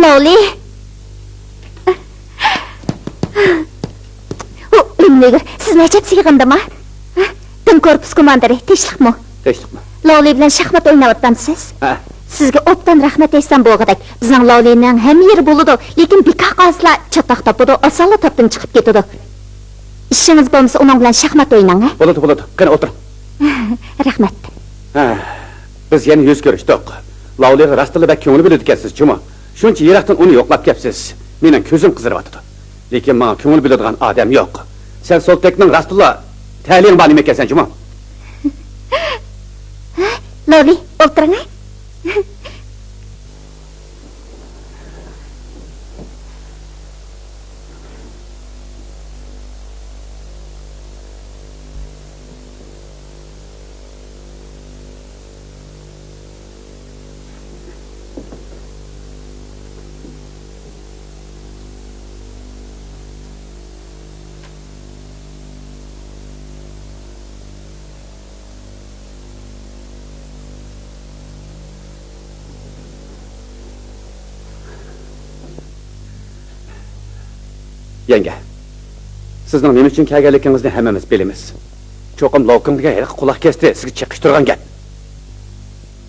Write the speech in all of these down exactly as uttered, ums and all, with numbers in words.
لاۋلى! ئۇ ئۆملۈگۈر، سىز نەچچە سېغىندىما؟ دىڭ كورپۇس كوماندىرى، تىنچلىقمۇ؟ تىنچلىقمۇ. لاۋلى بىلەن شاھمات ئويناۋاتامسىز؟ ھە. سىزگە ئوبدان رەھمەت ئېيتسام بولغۇدەك. بىزنىڭ لاۋلىنىڭ ھەممە يېرى بولىدۇ، لېكىن بىكار قالسىلا چاتاق تاپىدۇ، ئاسانلا تاپتىن چىقىپ كېتىدۇ. ئىشىڭىز بولمىسا ئۇنىڭ بىلەن شاھمات ئويناڭ، ھە؟ بولىدۇ، بولىدۇ. قېنى ئولتۇرۇڭ. رەھمەت. ھە، بىز يەنە يۈز كۆرۈشتۇق. لاۋلىغا راستتىنلا بەك كۆڭۈل بۆلىدىكەنسىز جۇمۇ. شۇنچە يىراقتىن ئۇنى يوقلاپ كەپسىز. مېنىڭ كۆزۈم قىزىرىۋاتىدۇ. لېكىن ماڭا كۆڭۈل بۆلىدىغان ئادەم يوق. سەن سولتەكنىڭ راستتىنلا تەلىيىڭ بار نېمىكەنسەن جۇمۇ؟ ھە، لاۋلى، ئولتۇرۇڭ، ھە. يەڭگە، سىزنىڭ نېمە ئۈچۈن كەلگەنلىكىڭىزنى ھەممىمىز بىلىمىز. چوقۇم لوكىڭ دېگەن ھېلىقى قۇلاق كەستى سىزگە چېقىشتۇرغان گەپ.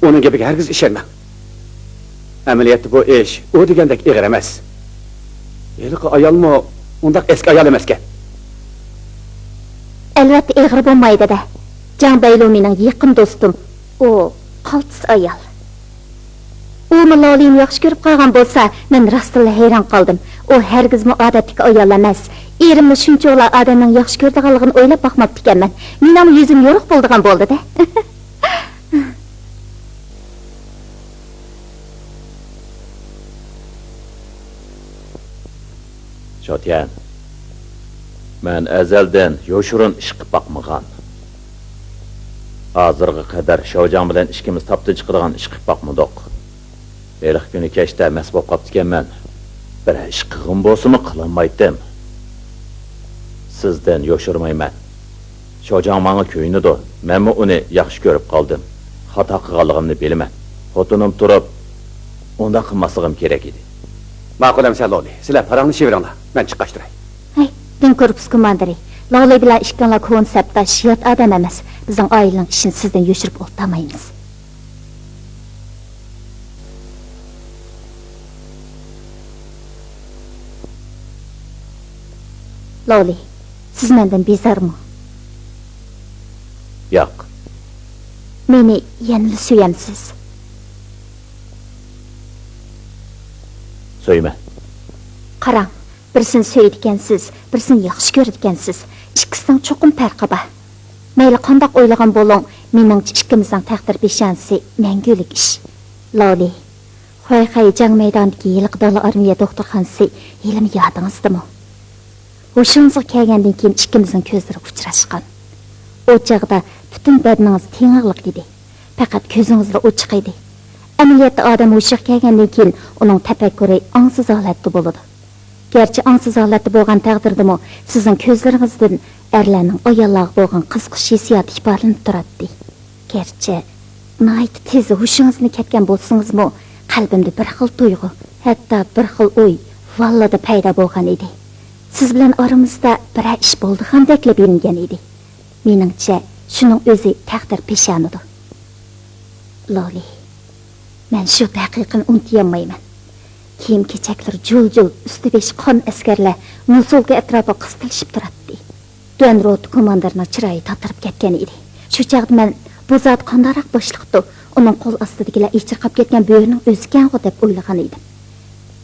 ئۇنىڭ گېپىگە ھەرگىز ئىشەنمەڭ. ئەمەلىيەتتە بۇ ئىش ئۇ دېگەندەك ئېغىر ئەمەس. ھېلىقى ئايالمۇ ئۇنداق ئەسكى ئايال ئەمەسكەن. ئەلۋەتتە ئېغىر بولمايدۇ-دە. جاڭ بەيلۇ مېنىڭ يېقىن دوستۇم. ئۇ قالتىس ئايال. ئۇمۇ لاۋلىنى ياخشى كۆرۈپ قالغان بولسا، مەن راستتىنلا ھەيران قالدىم. ئۇ ھەرگىزمۇ ئادەتتىكى ئايال ئەمەس. ئېرىممۇ شۇنچىۋالا ئادەمنىڭ ياخشى كۆرىدىغانلىقىنى ئويلاپ باقماپتىكەنمەن. مېنىڭمۇ يۈزۈم يورۇق بولىدىغان بولدى-دە. شوتيەن، مەن ئەزەلدىن يوشۇرۇن ئىش قىلىپ باقمىغان. ھازىرغا قەدەر شاۋجاڭ بىلەن ئىككىمىز تاپتىن چىقىدىغان ئىش قىلىپ باقمىدۇق. ھېلىقى كۈنى كەچتە مەست بولۇپ قاپتىكەنمەن. بىرەر ئىش قىلغۇم بولسىمۇ قىلالمايتتىم. سىزدىن يوشۇرمايمەن. شوجاڭ ماڭا كۆيۈنىدۇ، مەنمۇ ئۇنى ياخشى كۆرۈپ قالدىم. خاتا قىلغانلىقىمنى بىلىمەن. خوتۇنۇم تۇرۇپ، ئۇنداق قىلماسلىقىم كېرەك ئىدى. ماقۇل ئەمىسە لولى، سىلەر پاراڭلىشىۋېرىڭلار، مەن چىقىشتۇراي. ھەي، دىڭ كورپۇس كوماندىرى، لولى بىلەن ئىككىڭلار كونسېپتداش يات ئادەم ئەمەس. بىزنىڭ ئائىلىنىڭ ئىشىنى سىزدىن يوشۇرۇپ ئولتۇرمايمىز. لولى، سىز مەندىن بىزارمۇ؟ ياق. مېنى يەنىلا سۆيەمسىز؟ سۆيىمەن. قاراڭ، بىرسىنى سۆيىدىكەنسىز، بىرسىنى ياخشى كۆرىدىكەنسىز. ئىككىسىنىڭ چوقۇم پەرقى بار. مەيلى قانداق ئويلىغان بولۇڭ، مېنىڭچە ئىككىمىزنىڭ تەقدىر پېشانىسى مەڭگۈلۈك ئىش. لولى، خۇەيخەي جەڭ مەيدانىدىكى ھېلىقى دالا ئارمىيە دوختۇرخانىسى ھېلىمۇ يادىڭىزدىمۇ؟ ھوشىڭىزغا كەلگەندىن كېيىن ئىككىمىزنىڭ كۆزلىرى ئۇچراشقان. ئۇ چاغدا پۈتۈن بەدىنىڭىز تېڭىقلىق ئىدى. پەقەت كۆزىڭىزلا ئوچۇق ئىدى. ئەمەلىيەتتە ئادەم ھوشىغا كەلگەندىن كېيىن ئۇنىڭ تەپەككۇرى ئاڭسىز ھالەتتە بولىدۇ. گەرچە ئاڭسىز ھالەتتە بولغان تەقدىردىمۇ، سىزنىڭ كۆزلىرىڭىزدىن ئەرلەرنىڭ ئاياللارغا بولغان قىزىقىش ھېسسىياتى ئىپادىلىنىپ تۇراتتى. گەرچە ناھايىتى تېز ھوشىڭىزدىن كەتكەن بولسىڭىزمۇ، قەلبىمدە بىر خىل تۇيغۇ، ھەتتا بىر خىل ئوي ۋاللىدا پەيدا بولغان ئىدى. سىز بىلەن ئارىمىزدا بىرەر ئىش بولىدىغاندەكلا بىلىنگەن ئىدى. مېنىڭچە، شۇنىڭ ئۆزى تەقدىر پېشانىدۇ. لولى، مەن شۇ دەقىقىنى ئۇنتۇيالمايمەن. كىيىم-كېچەكلىرى جۇل-جۇل، ئۈستى-بېشى قان ئەسكەرلەر نوسۇلكا ئەتراپىغا قىستىلىشىپ تۇراتتى. دۈەن روتا كوماندىرىنىڭ چىرايى تاتىرىپ كەتكەن ئىدى. شۇ چاغدا مەن بۇ زادى قانداقراق باشلىقتۇ؟ ئۇنىڭ قول ئاستىدىكىلەر ئېچىرقاپ كەتكەن بۆرىنىڭ ئۆزىكەنغۇ دەپ ئويلىغان ئىدىم.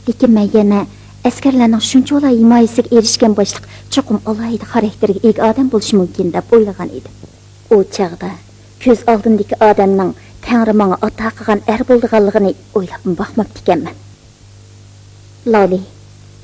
لېكىن مەن يەنە ئەسكەرلەرنىڭ شۇنچىۋالا ھىمايىسىگە ئېرىشكەن باشلىق چوقۇم ئالاھىدە خاراكتېرگە ئىگە ئادەم بولۇشى مۇمكىن دەپ ئويلىغان ئىدىم. ئۇ چاغدا كۆز ئالدىمدىكى ئادەمنىڭ تەڭرى ماڭا ئاتا قىلغان ئەر بولىدىغانلىقىنى ئويلاپمۇ باقماپتىكەنمەن. لولى،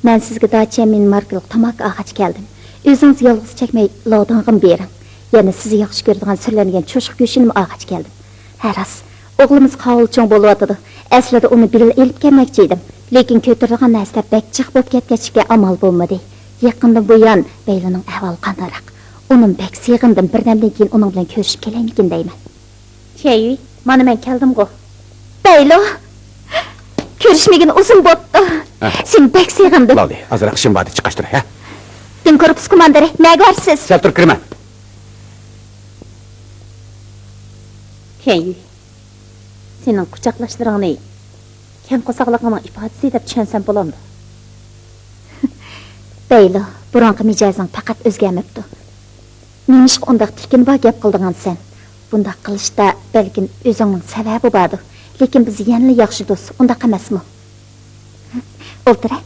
مەن سىزگە داچيەنمىن ماركىلىق تاماكا ئالغاچ كەلدىم. ئۆزىڭىز يالغۇز چەكمەي، لاداڭغىمۇ بېرىڭ. يەنە سىز ياخشى كۆرىدىغان سۈرلەنگەن چوشقا گۆشىنىمۇ ئالغاچ كەلدىم. ھە، راست، ئوغلىمىز قاۋۇلچۇڭ بولۇۋاتىدۇ. ئەسلىدە ئۇنى بىللە ئېلىپ كەلمەكچى ئىدىم. لېكىن كۆتۈرىدىغان نەرسىلەر بەك جىق بولۇپ كەتكەچكە ئامال بولمىدى. يېقىندىن بۇيان بەيلۇنىڭ ئەھۋالى قانداقراق؟ ئۇنىمۇ بەك سېغىندىم، بىردەمدىن كېيىن ئۇنىڭ بىلەن كۆرۈشۈپ كېلەيمىكىن دەيمەن. چيەيۈي، مانا مەن كەلدىمغۇ. بەيلۇ! كۆرۈشمىگىنى ئۇزۇن بوپتۇ. ھە. سېنى بەك سېغىندىم. لاۋلى، ئازراق ئىشىم بار ئىدى، چىقاشتۇر، ھە؟ دىن كورپۇس كوماندىرى، نەگە بارىسىز؟ سەل تۇرۇپ كىرىمەن. تيەنيۈ، سېنىڭ قۇچاقلاشلىرىڭنى كەڭ قورساقلىقىڭنىڭ ئىپادىسى دەپ چۈشەنسەم بولامدۇ؟ بەيلو، بۇرۇنقى مىجەزىڭ پەقەت ئۆزگەرمەپتۇ. نېمىشقا ئۇنداق تىكىنبا گەپ قىلىدىغانسەن؟ بۇنداق قىلىشتا بەلكىم ئۆزۈڭنىڭ سەۋەبى باردۇ. لېكىن بىز يەنىلا ياخشى دوست، ئۇنداق ئەمەسمۇ؟ ئولتۇرە.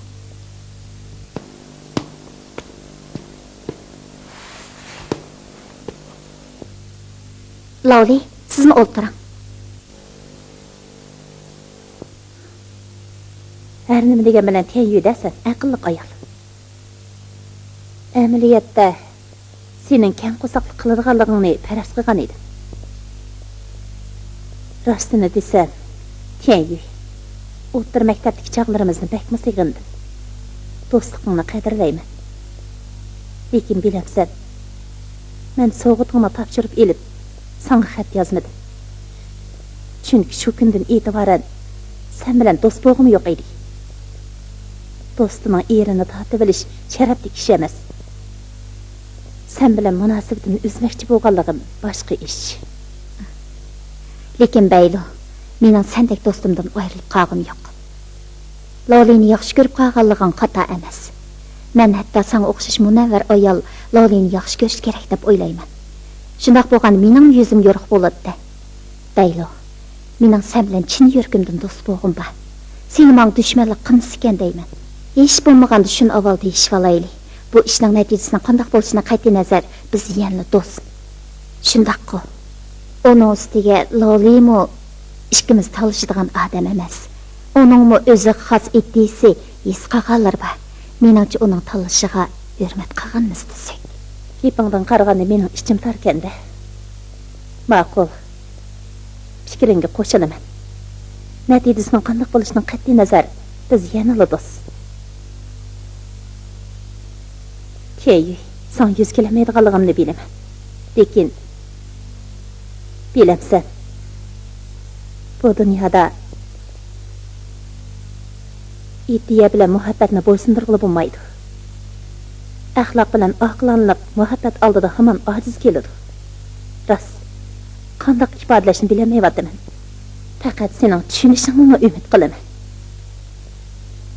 لاۋلى، سىزمۇ ئولتۇرۇڭ. ھەر نېمە دېگەن بىلەن تيەنيۈ دە سەن ئەقىللىق ئايال. ئەمەلىيەتتە سېنىڭ كەڭ قورساقلىق قىلىدىغانلىقىڭنى پەرەز قىلغان ئىدىم. راستىنى دېسەم، تيەنيۈ، ئوتتۇرا مەكتەپتىكى چاغلىرىمىزنى بەكمۇ سېغىندىم. دوستلۇقۇڭنى قەدىرلەيمەن. لېكىن بىلەمسەن، مەن سوۋغىتىڭنى تاپشۇرۇپ ئېلىپ، ساڭا خەت يازمىدىم. چۈنكى شۇ كۈندىن ئېتىبارەن سەن بىلەن دوست بولغۇم يوق ئىدى. دوستىنىڭ ئېرىنى تارتىۋېلىش شەرەپلىك ئىش ئەمەس. سەن بىلەن مۇناسىۋىتىمنى ئۈزمەكچى بولغانلىقىم باشقا ئىش. لېكىن بەيلو، مېنىڭ سەندەك دوستۇمدىن ئايرىلىپ قالغۇم يوق. لاۋلىنى ياخشى كۆرۈپ قالغانلىقىڭ خاتا ئەمەس. مەن ھەتتا ساڭا ئوخشاش مۇنەۋۋەر ئايال لاۋلىنى ياخشى كۆرۈشى كېرەك دەپ ئويلايمەن. شۇنداق بولغاندا مېنىڭمۇ يۈزۈم يورۇق بولاتتى. بەيلو، مېنىڭ سەن بىلەن چىن يۈرىكىمدىن دوست بولغۇم بار. سېنى ماڭا دۈشمەنلىك قىلمىسىكەن دەيمەن. ھېچ بولمىغاندا شۇنى ئاۋۋال دېيىشىۋالايلى. بۇ ئىشنىڭ نەتىجىسىنىڭ قانداق بولۇشىدىن قەتئىينەزەر، بىز يەنىلا دوست. شۇنداققۇ؟ ئۇنىڭ ئۈستىگە لولىمۇ ئىككىمىز تالىشىدىغان ئادەم ئەمەس. ئۇنىڭمۇ ئۆزىگە خاس ئىدىيىسى، ھېس قىلغانلىرى بار. مېنىڭچە ئۇنىڭ تاللىشىغا ھۆرمەت قىلغىنىمىز تۈزۈك. گېپىڭدىن قارىغاندا مېنىڭ ئىچىم تاركەندە. ماقۇل. پىكرىڭگە قوشۇلىمەن. نەتىجىسىنىڭ قانداق بولۇشىدىن قەتئىينەزەر، بىز يەنىلا دوست. تيەنيۈ، ساڭا يۈز كېلەلمەيدىغانلىقىمنى بىلىمەن. لېكىن، بىلەمسەن، بۇ دۇنيادا ئىدىيە بىلەن مۇھەببەتنى بويسۇندۇرغىلى بولمايدۇ. ئەخلاق بىلەن ئاقىلانىلىق مۇھەببەت ئالدىدا ھامان ئاجىز كېلىدۇ. راست، قانداق ئىپادىلەشنى بىلەلمەيۋاتىمەن. پەقەت سېنىڭ چۈشىنىشىڭنىلا ئۈمىد قىلىمەن.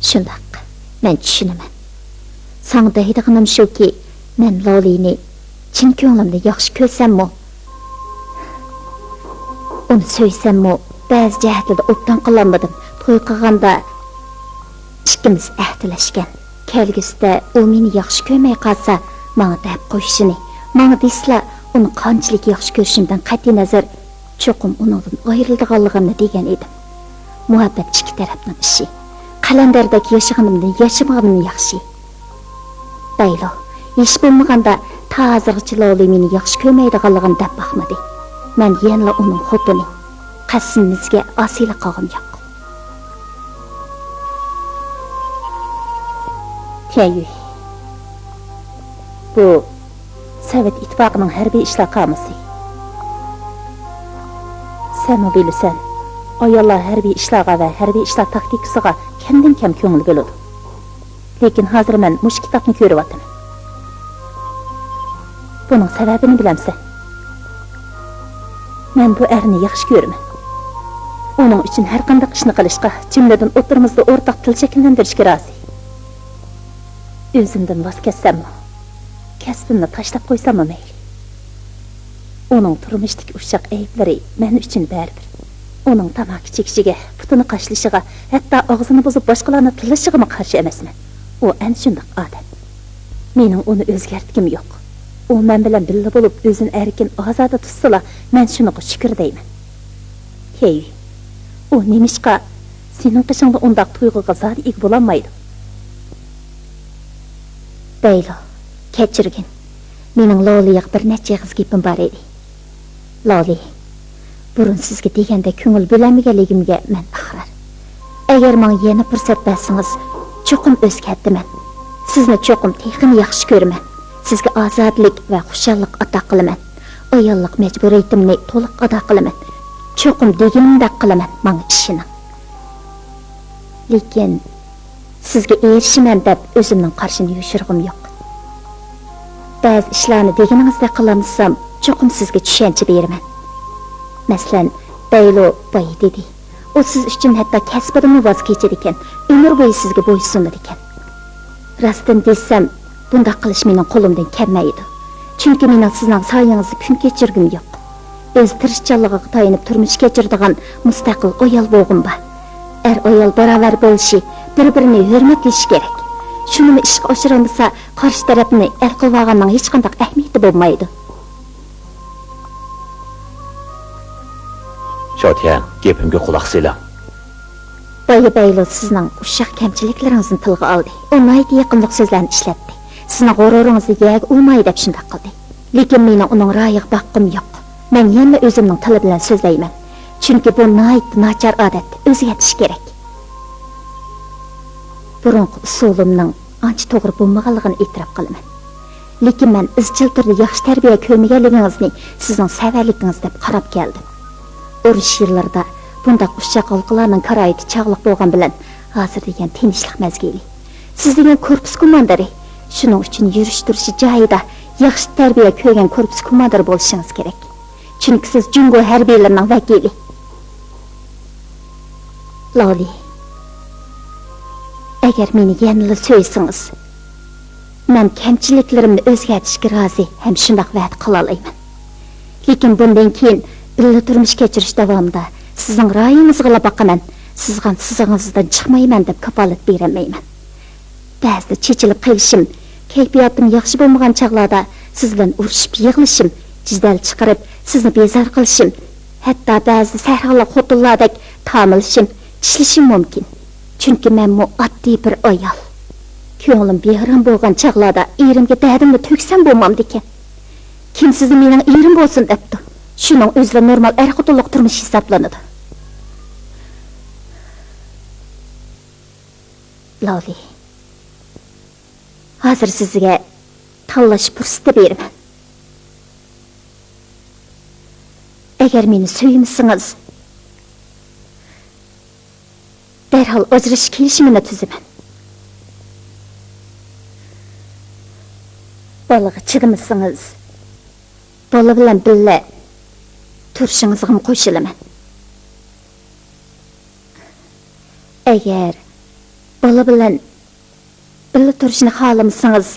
شۇنداق، مەن چۈشىنىمەن. ساڭا دەيدىغىنىم شۇكى، مەن لولىنى چىن كۆڭلۈمدىن ياخشى كۆرسەممۇ، ئۇنى سۆيسەممۇ، بەزى جەھەتلەردە ئوبدان قىلالمىدىم. توي قىلغاندا ئىككىمىز ئەھدىلەشكەن، كەلگۈسىدە ئۇ مېنى ياخشى كۆرمەي قالسا، ماڭا دەپ قويۇشىنى، ماڭا دېسىلا، ئۇنى قانچىلىك ياخشى كۆرۈشۈمدىن قەتئىينەزەر، چوقۇم ئۇنىڭدىن ئايرىلىدىغانلىقىمنى دېگەن ئىدىم. مۇھەببەت ئىككى تەرەپنىڭ ئىشى. قەلەندەردەك ياشىغىنىمدىن ياشىمىغىنىم ياخشى. بەيلو، ھېچ بولمىغاندا تا ھازىرغىچە لولى مېنى ياخشى كۆرمەيدىغانلىقىنى دەپ باقمىدى. مەن يەنىلا ئۇنىڭ خوتۇنى. قەسىمىمىزگە ئاسىيلىق قىلغۇم يوق. تيەنيۈ، بۇ سوۋېت ئىتتىپاقىنىڭ ھەربىي ئىشلار قامۇسى. سەنمۇ بىلىسەن، ئاياللار ھەربىي ئىشلارغا ۋە ھەربىي ئىشلار تاكتىكىسىغا كەمدىن كەم كۆڭۈل بۆلىدۇ. لېكىن ھازىر مەن مۇشۇ كىتابنى كۆرۈۋاتىمەن. بۇنىڭ سەۋەبىنى بىلەمسەن؟ مەن بۇ ئەرنى ياخشى كۆرىمەن. ئۇنىڭ ئۈچۈن ھەر قانداق ئىشنى قىلىشقا، جۈملىدىن ئوتتۇرىمىزدا ئورتاق تىل شەكىللەندۈرۈشكە رازى. ئۆزۈمدىن ۋاز كەچسەممۇ، كەسپىمنى تاشلاپ قويساممۇ مەيلى. ئۇنىڭ تۇرمۇشتىكى ئۇششاق ئەيىبلىرى مەن ئۈچۈن بەرىبىر. ئۇنىڭ تاماكا چېكىشىگە، پۇتىنى قاشلىشىغا، ھەتتا ئاغزىنى بۇزۇپ باشقىلارنى تىللىشىغىمۇ قارشى ئەمەسمەن. ئۇ ئەنە شۇنداق ئادەم. مېنىڭ ئۇنى ئۆزگەرتكۈم يوق. ئۇ مەن بىلەن بىللە بولۇپ، ئۆزىنى ئەركىن، ئازادە تۇتسىلا، مەن شۇنىڭغا شۈكۈر دەيمەن. ھېي، ئۇ نېمىشقا سېنىڭ قېشىڭدا ئۇنداق تۇيغۇغا زادى ئىگە بولالمايدۇ؟ بەيلو، كەچۈرگىن. مېنىڭ لولىيىغا بىر نەچچە ئېغىز گېپىم بار ئىدى. لولى، بۇرۇن سىزگە دېگەندەك كۆڭۈل بۆلەلمىگەنلىكىمگە مەن ئىقرار. ئەگەر ماڭا يەنە پۇرسەت بەرسىڭىز، چوقۇم ئۆزگەرتىمەن. سىزنى چوقۇم تېخىمۇ ياخشى كۆرىمەن. سىزگە ئازادىلىك ۋە خۇشاللىق ئاتا قىلىمەن. ئاياللىق مەجبۇرىيىتىمنى تولۇق ئادا قىلىمەن. چوقۇم دېگىنىمدەك قىلىمەن، ماڭا ئىشىنىڭ. لېكىن سىزگە ئېرىشىمەن دەپ ئۆزۈمنىڭ قارىشىنى يوشۇرغۇم يوق. بەزى ئىشلارنى دېگىنىڭىزدەك قىلالمىسام، چوقۇم سىزگە چۈشەنچە بېرىمەن. مەسىلەن، بەيلو بايا دېدى، ئۇ سىز ئۈچۈن ھەتتا كەسپىدىنمۇ ۋاز كېچىدىكەن، ئۆمۈر بويى سىزگە بويسۇنىدىكەن. راستىنى دېسەم، بۇنداق قىلىش مېنىڭ قولۇمدىن كەلمەيدۇ. چۈنكى مېنىڭ سىزنىڭ سايىڭىزدا كۈن كەچۈرگۈم يوق. ئۆز تىرىشچانلىقىغا تايىنىپ تۇرمۇش كەچۈرىدىغان مۇستەقىل ئايال بولغۇم بار. ئەر-ئايال باراۋەر بولۇشى، بىر-بىرىنى ھۆرمەتلىشى كېرەك. شۇنىمۇ ئىشقا ئاشۇرالمىسا، قارشى تەرەپنى ئەل قىلىۋالغاننىڭ ھېچقانداق ئەھمىيىتى بولمايدۇ. شاۋتيەن، گېپىمگە قۇلاق سېلىڭ. بايا بەيلو سىزنىڭ ئۇششاق كەمچىلىكلىرىڭىزنى تىلغا ئالدى. ئۇ ناھايىتى يېقىملىق سۆزلەرنى ئىشلەتتى. سىزنىڭ غۇرۇرىڭىزنى يەرگە ئۇرماي دەپ شۇنداق قىلدى. لېكىن مېنىڭ ئۇنىڭ رايىغا باققۇم يوق. مەن يەنىلا ئۆزۈمنىڭ تىلى بىلەن سۆزلەيمەن. چۈنكى بۇ ناھايىتى ناچار ئادەت، ئۆزگەرتىش كېرەك. بۇرۇنقى ئۇسۇلۇمنىڭ ئانچە توغرا بولمىغانلىقىنى ئېتىراپ قىلىمەن. لېكىن مەن ئىزچىل تۈردە ياخشى تەربىيە كۆرمىگەنلىكىڭىزنى سىزنىڭ سەۋەنلىكىڭىز دەپ قاراپ كەلدىم. ئۇرۇش يىللىرىدا بۇنداق ئۇششاق ھالقىلارنىڭ كارايىتى چاغلىق بولغان بىلەن، ھازىر دېگەن تىنچلىق مەزگىلى. سىز دېگەن كورپۇس كوماندىرى. شۇنىڭ ئۈچۈن يۈرۈش-تۇرۇشى جايىدا، ياخشى تەربىيە كۆرگەن كورپۇس كوماندىرى بولۇشىڭىز كېرەك. چۈنكى سىز جۇڭگو ھەربىيلىرىنىڭ ۋەكىلى. لاۋلى، ئەگەر مېنى يەنىلا سۆيسىڭىز، مەن كەمچىلىكلىرىمنى ئۆزگەرتىشكە رازى ھەم شۇنداق ۋەدە قىلالايمەن. لېكىن بۇندىن كېيىن بىللە تۇرمۇش كەچۈرۈش داۋامىدا سىزنىڭ رايىڭىزغىلا باقىمەن، سىزغان سىزىقىڭىزدىن چىقمايمەن دەپ كاپالەت بېرەلمەيمەن. بەزىدە چېچىلىپ قېلىشىم، كەيپىياتىم ياخشى بولمىغان چاغلاردا سىز بىلەن ئۇرۇشۇپ يىغلىشىم، جېدەل چىقىرىپ سىزنى بېزار قىلىشىم، ھەتتا بەزىدە سەھرالىق خوتۇنلاردەك تامىلىشىم، چىشلىشىم مۇمكىن. چۈنكى مەنمۇ ئاددىي بىر ئايال. كۆڭلۈم بىئارام بولغان چاغلاردا ئېرىمگە دەردىمنى تۆكسەم بولمامدىكەن؟ كىم سىزنى مېنىڭ ئېرىم بولسۇن دەپتۇ؟ شۇنىڭ ئۆزىلا نورمال ئەر-خوتۇنلۇق تۇرمۇش ھېسابلىنىدۇ. لاۋلى، ھازىر سىزگە تاللاش پۇرسىتى بېرىمەن. ئەگەر مېنى سۆيمىسىڭىز، دەرھال ئاجرىشىش كېلىشىمىنى تۈزىمەن. بالىغا چىدىمىسىڭىز، بالا بىلەن بىللە تۇرۇشىڭىزغىمۇ قوشۇلىمەن. ئەگەر بالا بىلەن بىللە تۇرۇشنى خالىمىسىڭىز،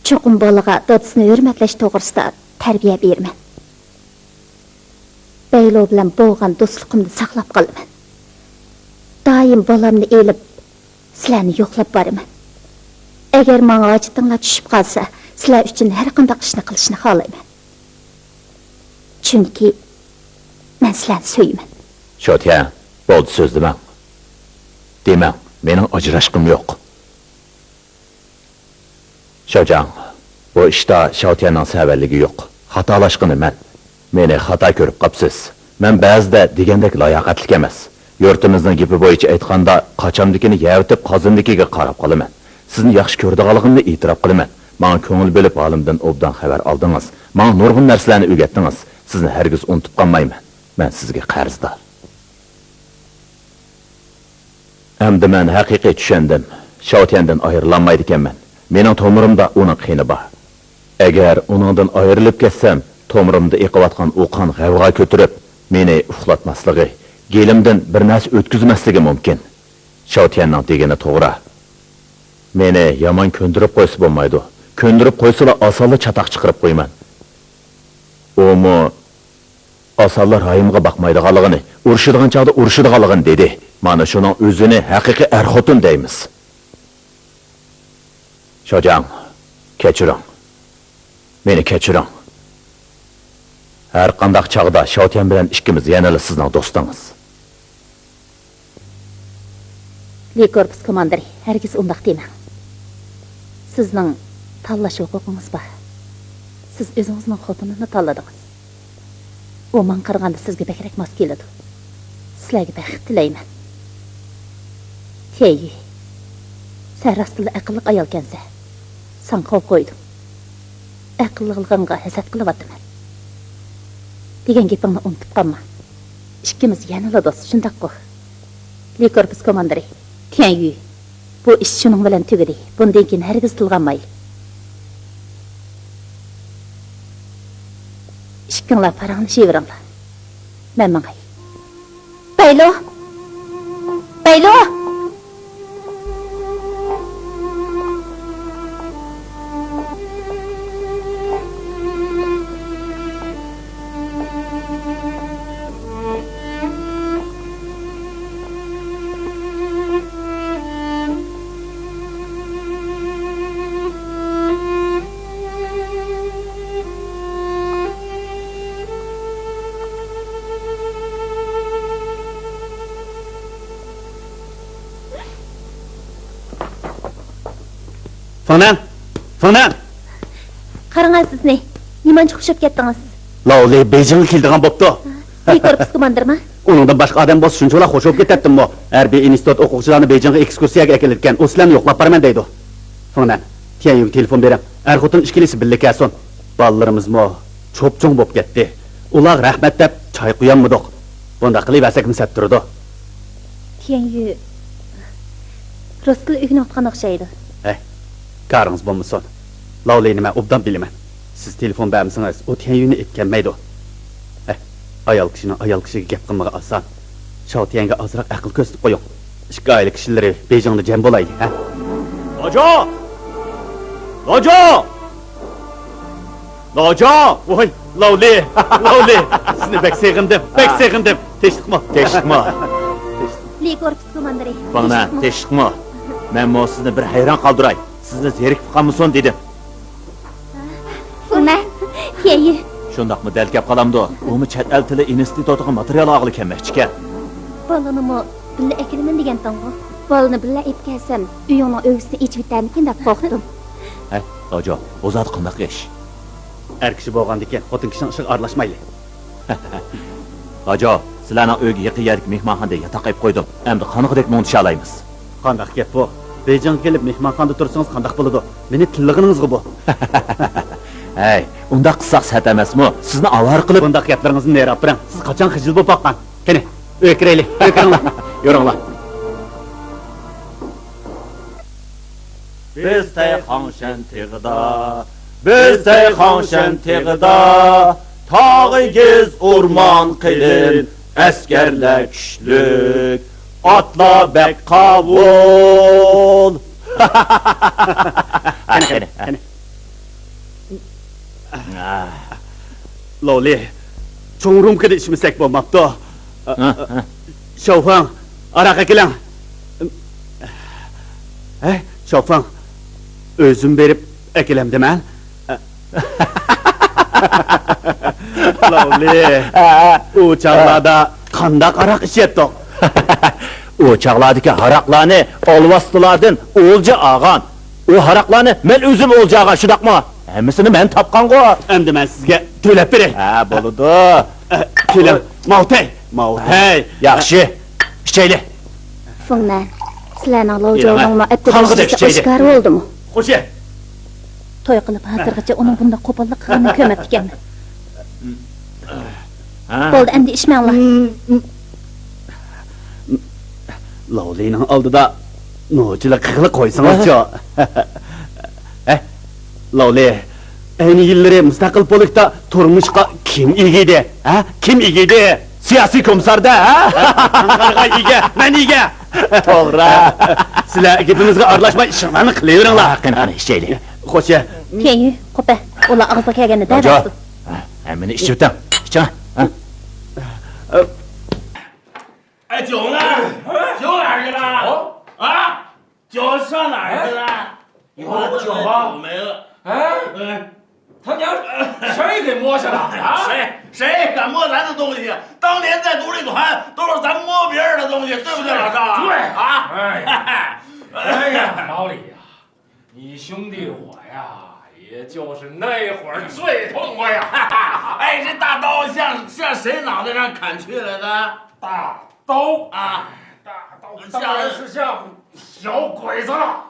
چوقۇم بالىغا دادىسىنى ھۆرمەتلەش توغرىسىدا تەربىيە بېرىمەن. بەيلو بىلەن بولغان دوستلۇقۇمنى ساقلاپ قالىمەن. دائىم بالامنى ئېلىپ، سىلەرنى يوقلاپ بارىمەن. ئەگەر ماڭا ھاجىتىڭلار چۈشۈپ قالسا، سىلەر ئۈچۈن ھەر قانداق ئىشنى قىلىشنى خالايمەن. چۈنكى مەن سىلەرنى سۆيىمەن. شاۋتيەن، بولدى، سۆزلىمەڭ. دېمەڭ، مېنىڭ ئاجراشقۇم يوق. شاۋجاڭ، بۇ ئىشتا شاۋتيەننىڭ سەۋەنلىكى يوق. خاتالاشقىنى مەن. مېنى خاتا كۆرۈپ قاپسىز. مەن بەزىدە دېگەندەك لاياقەتلىك ئەمەس. يۇرتىمىزنىڭ گېپى بويىچە ئېيتقاندا، قاچامدىكىنى يەۋېتىپ، قازىنىدىكىگە قاراپ قالىمەن. سىزنى ياخشى كۆرىدىغانلىقىمنى ئېتىراپ قىلىمەن. ماڭا كۆڭۈل بۆلۈپ، ھالىمدىن ئوبدان خەۋەر ئالدىڭىز. ماڭا نۇرغۇن نەرسىلەرنى ئۆگەتتىڭىز. سىزنى ھەرگىز ئۇنتۇپ قالمايمەن. مەن سىزگە قەرزدار. ئەمدى مەن ھەقىقىي چۈشەندىم. شاۋتيەندىن ئايرىلالمايدىكەنمەن. مېنىڭ تومۇرۇمدا ئۇنىڭ قېنى بار. ئەگەر ئۇنىڭدىن ئايرىلىپ كەتسەم، تومۇرۇمدا ئېقىۋاتقان ئۇ قان غەۋغا كۆتۈرۈپ، مېنى ئۇخلاتماسلىقى، گېلىمدىن بىر نەرسە ئۆتكۈزمەسلىكى مۇمكىن. شاۋتيەننىڭ دېگىنى توغرا. مېنى يامان كۆندۈرۈپ قويسا بولمايدۇ. كۆندۈرۈپ قويسىلا، ئاسانلا چاتاق چىقىرىپ قويىمەن. ئۇمۇ ئاسانلا رايىمغا باقمايدىغانلىقىنى، ئۇرۇشىدىغان چاغدا ئۇرۇشىدىغانلىقىنى دېدى. مانا شۇنىڭ ئۆزىنى ھەقىقىي ئەر-خوتۇن دەيمىز. شاۋجاڭ، كەچۈرۈڭ. مېنى كەچۈرۈڭ. ھەر قانداق چاغدا شاۋتيەن بىلەن ئىككىمىز يەنىلا سىزنىڭ دوستىڭىز. لى كورپۇس كوماندىرى، ھەرگىز ئۇنداق دېمەڭ. سىزنىڭ تاللاش ھوقۇقىڭىز بار. سىز ئۆزىڭىزنىڭ خوتۇنىنى تاللىدىڭىز. ئۇ ماڭا قارىغاندا سىزگە بەكرەك ماس كېلىدۇ. سىلەرگە بەخت تىلەيمەن. تيەييۈ، سەن راستتىنلا ئەقىللىق ئايالكەنسەن. ساڭا قول قويدۇم. ئەقىللىقلىقىڭغا ھەسەت قىلىۋاتىمەن. دېگەن گېپىڭنى ئۇنتۇپ قالما. ئىككىمىز يەنىلا دوست، شۇنداققۇ؟ لى كورپۇس كوماندىرى، تيەنيۈ، بۇ ئىش شۇنىڭ بىلەن تۈگىدى. بۇندىن كېيىن ھەرگىز تىلغا ئالمايلى. ئىككىڭلار پاراڭلىشىۋېرىڭلار. مەن ماڭاي. بەيلو! بەيلو! فېڭنەن! فېڭنەن! قاراڭا سىزنى، نېمانچە خۇش بولۇپ كەتتىڭىز؟ لاۋلى بېيجىڭغا كېلىدىغان بوپتۇ. لى كورپۇس كوماندىرما؟ ئۇنىڭدىن باشقا ئادەم بولسا شۇنچىۋالا خۇش بولۇپ كېتەتتىممۇ؟ ھەربىي ئىنستىتۇت ئوقۇغۇچىلارنى بېيجىڭغا ئېكسكۇرسىيەگە ئەكېلىدىكەن، ئۇ سىلەرنى يوقلاپ بارىمەن دەيدۇ. فېڭنەن، تيەنيۈگە تېلېفون بېرىڭ، ئەر-خوتۇن ئىككىلىسى بىللە كەلسۇن. بالىلىرىمىزمۇ چوپچوڭ بولۇپ كەتتى. ئۇلارغا رەھمەت دەپ چاي قۇيالمىدۇق. بۇنداق قىلىۋەرسەكمۇ سەت تۇرىدۇ. تيەنيۈ رۇس تىلى ئۆگىنىۋاتقان ئوخشايدۇ. ھەي، كارىڭىز بولمىسۇن. لاۋلىنى مەن ئوبدان بىلىمەن. سىز تېلېفون بەرمىسىڭىز، ئۇ تيەنيۈنى ئېلىپ كەلمەيدۇ. ھەي، ئايال كىشىنىڭ ئايال كىشىگە گەپ قىلمىقى ئاسان. شاۋ تيەنگە ئازراق ئەقىل كۆرسىتىپ قويۇڭ. ئىككى ئائىلە كىشىلىرى بېيجىڭدا جەم بولايلى، ھە؟ لاجا! لاجا! لاجا! ۋاي، لاۋلى! لاۋلى! سىزنى بەك سېغىندىم، بەك سېغىندىم. تىنچلىقمۇ؟ تىنچلىقمۇ؟ لى كورپۇس كوماندىرى. فېڭنەن، تىنچلىقمۇ؟ مەنمۇ سىزنى بىر ھەيران قالدۇراي. سىزنى زېرىكىپ قالمىسۇن دېدىم. فېڭنەن، تيەنيۈ. شۇنداقمۇ دەل كەپ قالامدۇ؟ ئۇمۇ چەت ئەل تىلى ئىنستىتۇتىغا ماتېرىيال ئالغىلى كەلمەكچىكەن. بالىنىمۇ بىللە ئەكېلىمەن دېگەنتىڭغۇ؟ بالىنى بىللە ئېلىپ كەلسەم، ئۆيۈڭنىڭ ئۆگزىسىنى ئېچىۋېتەرمىكىن دەپ قورقتۇم. ھەي، لاجا، بۇ زادى قانداق ئىش؟ ئەر كىشى بولغاندىكىن خوتۇن كىشىنىڭ ئىشىغا ئارىلاشمايلى. ھاجو، سىلەرنىڭ ئۆيگە يېقىن يەردىكى مېھمانخانىدا ياتاق ئېلىپ قويدۇم. ئەمدى قانىغۇدەك مۇڭدىشالايمىز. قانداق گەپ بۇ؟ بېيجىڭغا كېلىپ مېھمانخانىدا تۇرسىڭىز قانداق بولىدۇ؟ مېنى تىللىغىنىڭىزغۇ بۇ؟ ھەي، ئۇنداق قىلساق سەت ئەمەسمۇ؟ سىزنى ئاۋارە قىلىپ. بۇنداق گەپلىرىڭىزنى نېرى ئاپىرىڭ. سىز قاچان خىجىل بولۇپ باققان؟ قېنى، ئۆيگە كىرەيلى. ئۆيگە كىرىڭلار. يۈرۈڭلار. بىز تەيخاڭشەن تېغىدا، بىز تەيخاڭشەن تېغىدا، تاغ ئېگىز، ئورمان قېلىن، ئەسكەرلەر كۈچلۈك، ئاتلار بەك قاۋۇل. قېنى، قېنى، قېنى. لاۋلى، چوڭ رومكىدا ئىچمىسەك بولماپتۇ. ھە، ھە. شاۋفېڭ، ھاراق ئەكېلىڭ. ھەي، شاۋفېڭ، ئۆزۈم بېرىپ ئەكېلەمدىمەن. لاۋلى، ئۇ چاغلاردا قانداق ھاراق ئىچەتتۇق؟ ئۇ چاغلاردىكى ھاراقلارنى ئالۋاستىلاردىن ئولجا ئالغان. ئۇ ھاراقلارنى مەن ئۆزۈم ئولجا ئالغان، شۇنداقمۇ؟ ھەممىسىنى مەن تاپقانغۇ. ئەمدى مەن سىزگە تۆلەپ بېرەي. ھە، بولىدۇ. ئە، كېلىڭ، ماۋتەي، ماۋتەي. ياخشى، ئىچەيلى. فېڭنەن، سىلەرنىڭ لاۋجاۋنىڭمۇ ئەپتىدىن قانغۇدەك ئىچىسى ئىچەيلى. ئاشكارا بولدىمۇ؟ خوشى. توي قىلىپ ھازىرغىچە ئۇنىڭ بۇنداق قوپاللىق قىلغىنىنى كۆرمەپتىكەنمەن. ھە؟ بولدى، ئەمدى ئىچمەڭلار. لاۋلىنىڭ ئالدىدا نوچىلىق قىلغىلى قويسىڭىزچۇ؟ ھە؟ ھە؟ لاۋلى، ئەينى يىللىرى مۇستەقىل پولكتا تۇرمۇشقا كىم ئىگە ئىدى؟ ھە؟ كىم ئىگە ئىدى؟ سىياسىي كومىسسار-دە، ھە؟ قارىغاي ئىگە، مەن ئىگە. توغرا. سىلەر گېپىمىزگە ئارىلاشماي ئىشىڭلارنى قىلىۋېرىڭلار. ھە، قېنى، قېنى، ئىچەيلى. خوشى. تيەنيۈ، قوپە. ئۇلار ئاغزىغا كەلگەننى دەۋەرسۇن. ھە، ھەممىنى ئىچىۋېتىڭ. ئىچىڭ. ھە؟ ئە، 哎，酒呢？酒哪儿去了？啊？酒上哪儿去了？有酒啊？有没了？哎，他娘谁给摸去了啊？谁谁敢摸咱的东西？当年在独立团都是咱摸别人的东西，对不对，老赵啊？对。啊？哎呀，老李呀，你兄弟我呀，也就是那会儿最痛快呀。哎，这大刀向向谁脑袋上砍去来的？大刀啊，大刀当然是向小鬼子了。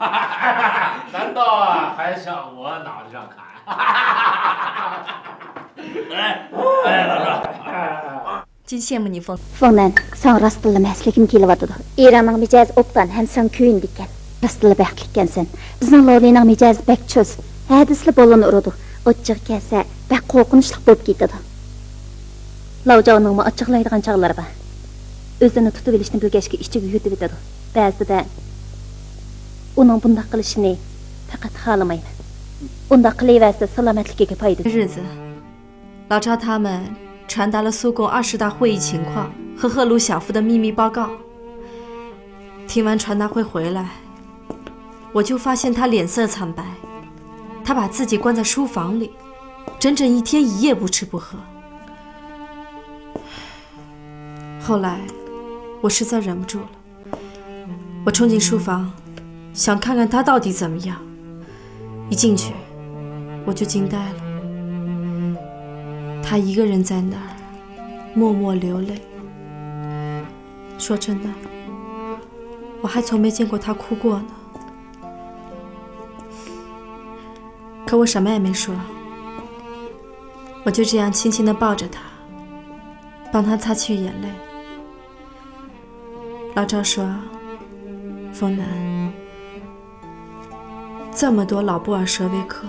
难道啊，还向我脑袋上砍？哎哎，老赵。真羡慕你，风。 فېڭنەن، ساڭا راستتىنلا مەسلىگىم كېلىۋاتىدۇ. ئېرىڭنىڭ مىجەزى ئوبدان ھەم ساڭا كۆيۈنىدىكەن. راستتىنلا بەختلىككەنسەن. بىزنىڭ لولىنىڭ مىجەزى بەك چۇس. ھەدىسىلا بالىنى ئۇرىدۇ. ئاچچىقى كەلسە، بەك قورقۇنچلۇق بولۇپ كېتىدۇ. لاۋجاۋنىڭمۇ ئاچچىقلايدىغان چاغلىرى بار. ئۆزىنى تۇتۇۋېلىشنى بىلگەچكە ئىچىگە يۇتۇۋېتىدۇ. بەزىدە ئۇنىڭ بۇنداق قىلىشىنى پەقەت خالىمايمەن. ئۇنداق قىلىۋەرسە سالامەتلىكىگە پايدىسى. 日子，老赵他们传达了苏共二十大会议情况和赫鲁晓夫的秘密报告。听完传达会回来，我就发现他脸色惨白，他把自己关在书房里，整整一天一夜不吃不喝。后来，我实在忍不住了， 我冲进书房，想看看他到底怎么样。一进去，我就惊呆了。他一个人在那儿默默流泪。说真的，我还从没见过他哭过呢。可我什么也没说，我就这样轻轻地抱着他，帮他擦去眼泪。 老赵说：“冯南，这么多老布尔什维克，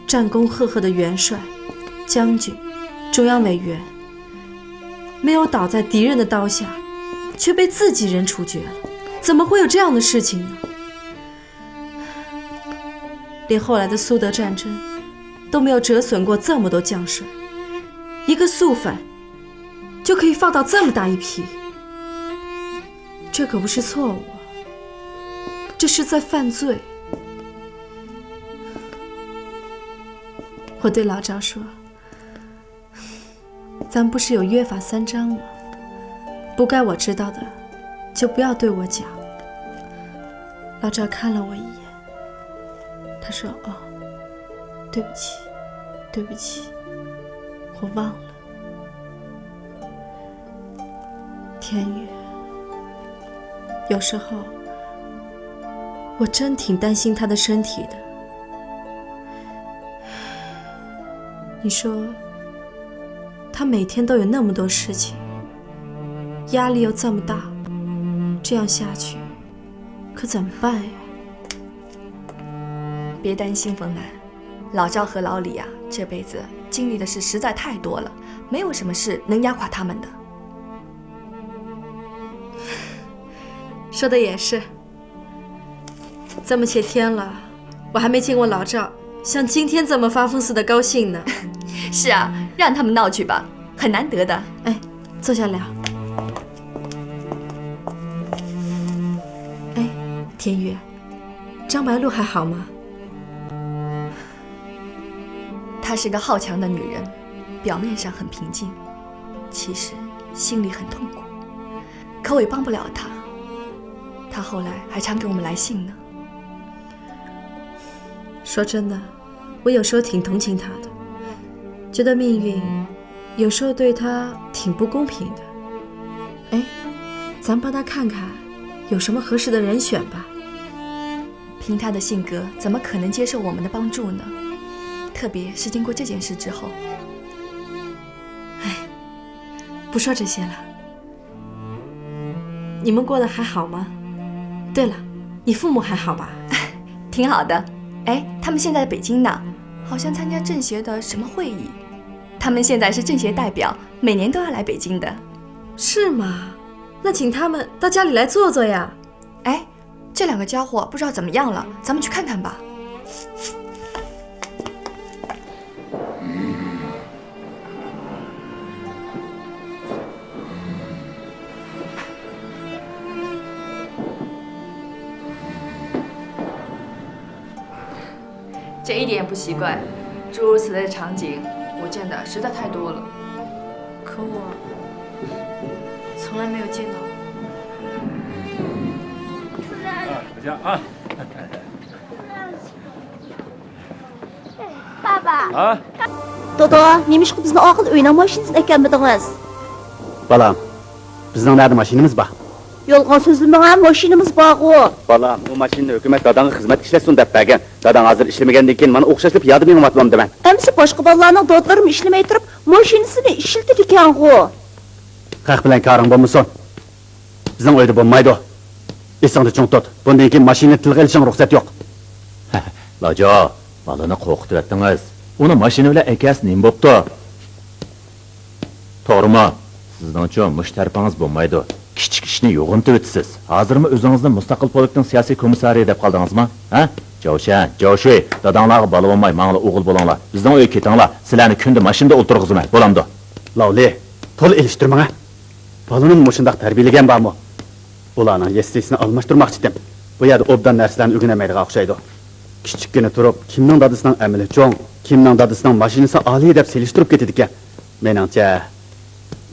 战功赫赫的元帅、将军、中央委员，没有倒在敌人的刀下，却被自己人处决了，怎么会有这样的事情呢？” 连后来的苏德战争都没有折损过这么多将帅，一个肃反就可以放倒这么大一批，这可不是错误，这是在犯罪。我对老赵说： 咱们不是有约法三章吗？不该我知道的，就不要对我讲。”老赵看了我一眼，他说：“哦，对不起，对不起，我忘了。”田雨，有时候我真挺担心他的身体的。你说， 他每天都有那么多事情，压力又这么大，这样下去可怎么办呀？别担心，冯楠，老赵和老李啊，这辈子经历的事实在太多了，没有什么事能压垮他们的。说的也是。 这么些天了，我还没见过老赵像今天这么发疯似的高兴呢。是啊，让他们闹去吧，很难得的。哎，坐下聊。哎，田雨，张白露还好吗？ 她是个好强的女人，表面上很平静，其实心里很痛苦。可我也帮不了她，她后来还常给我们来信呢。说真的，我有时候挺同情她的，觉得命运有时候对她挺不公平的。哎，咱帮她看看有什么合适的人选吧。 凭她的性格，怎么可能接受我们的帮助呢？特别是经过这件事之后。哎，不说这些了。你们过得还好吗？对了，你父母还好吧？挺好的。哎，他们现在在北京呢，好像参加政协的什么会议。他们现在是政协代表，每年都要来北京的。是吗？那请他们到家里来坐坐呀。哎， 这两个家伙不知道怎么样了，咱们去看看吧。这一点也不奇怪，诸如此类的场景，我见的实在太多了。可我从来没有见到过。啊，回家啊。 بابا. ھە؟ دادا، نېمىشقا بىزنى ئاقىل ئۆينىڭ ماشىنىسىنى ئەكەلمىدىڭىز؟ بالام، بىزنىڭ نەدە ماشىنىمىز بار؟ يالغان سۆزلىمەڭ، ماشىنىمىز بارغۇ. بالام، ئۇ ماشىنىنى ھۆكۈمەت داداڭغا خىزمەتكە ئىشلەتسۇن دەپ بەرگەن. داداڭ ھازىر ئىشلىمىگەندىن كېيىن مانا ئوخشاشلا پىيادە مېڭىۋاتىمامدىمەن. ئەمىسە باشقا بالىلارنىڭ دادىلىرىمۇ ئىشلىمەي تۇرۇپ ماشىنىسىنى ئىشلىتىدىكەنغۇ. خەق بىلەن كارىڭ بولمىسۇن. بىزنىڭ ئۆيدە بولمايدۇ. ئېسىڭدە چوڭ تۇت، بۇندىن كېيىن ماشىنىنى تىلغا ئېلىشىڭ رۇخسەت يوق. لاجو، بالىنى قورقۇتۇۋەتتىڭىز. ئۇنى ماشىنا بىلەن ئەكەلسە نېمە بوپتۇ؟ توغرىمۇ؟ سىزنىڭچۇ مۇشۇ تەرىپىڭىز بولمايدۇ. كىچىك ئىشنى يوغىنىتىۋېتىسىز. ھازىرمۇ ئۆزىڭىزنى مۇستەقىل پولكنىڭ سىياسىي كومىسسارى دەپ قالدىڭىزمۇ؟ ھە؟ جاۋشەن، جاۋشۈي، داداڭلارغا بالا بولماي ماڭىلا ئوغۇل بولۇڭلار. بىزنىڭ ئۆيگە كېتىڭلار. سىلەرنى كۈندە ماشىنىدا ئولتۇرغۇزىمەن. بولامدۇ؟ لاۋلى، تولا ئېلىشتۇرماڭ ھە. بالىنىمۇ مۇشۇنداق تەربىيەلىگەن بارمۇ؟ ئۇلارنىڭ يەسلىسىنى ئالماشتۇرماقچىدىم. بۇ يەردە ئوبدان نەرسىلەرنى ئۆگىنەلمەيدىغان ئوخشايدۇ. كىچىككىنە تۇرۇپ، كىمنىڭ دادىسىنىڭ ئەمىلى چوڭ، كىمنىڭ دادىسىنىڭ ماشىنىسى ئالىي دەپ سېلىشتۇرۇپ كېتىدىكەن. مېنىڭچە،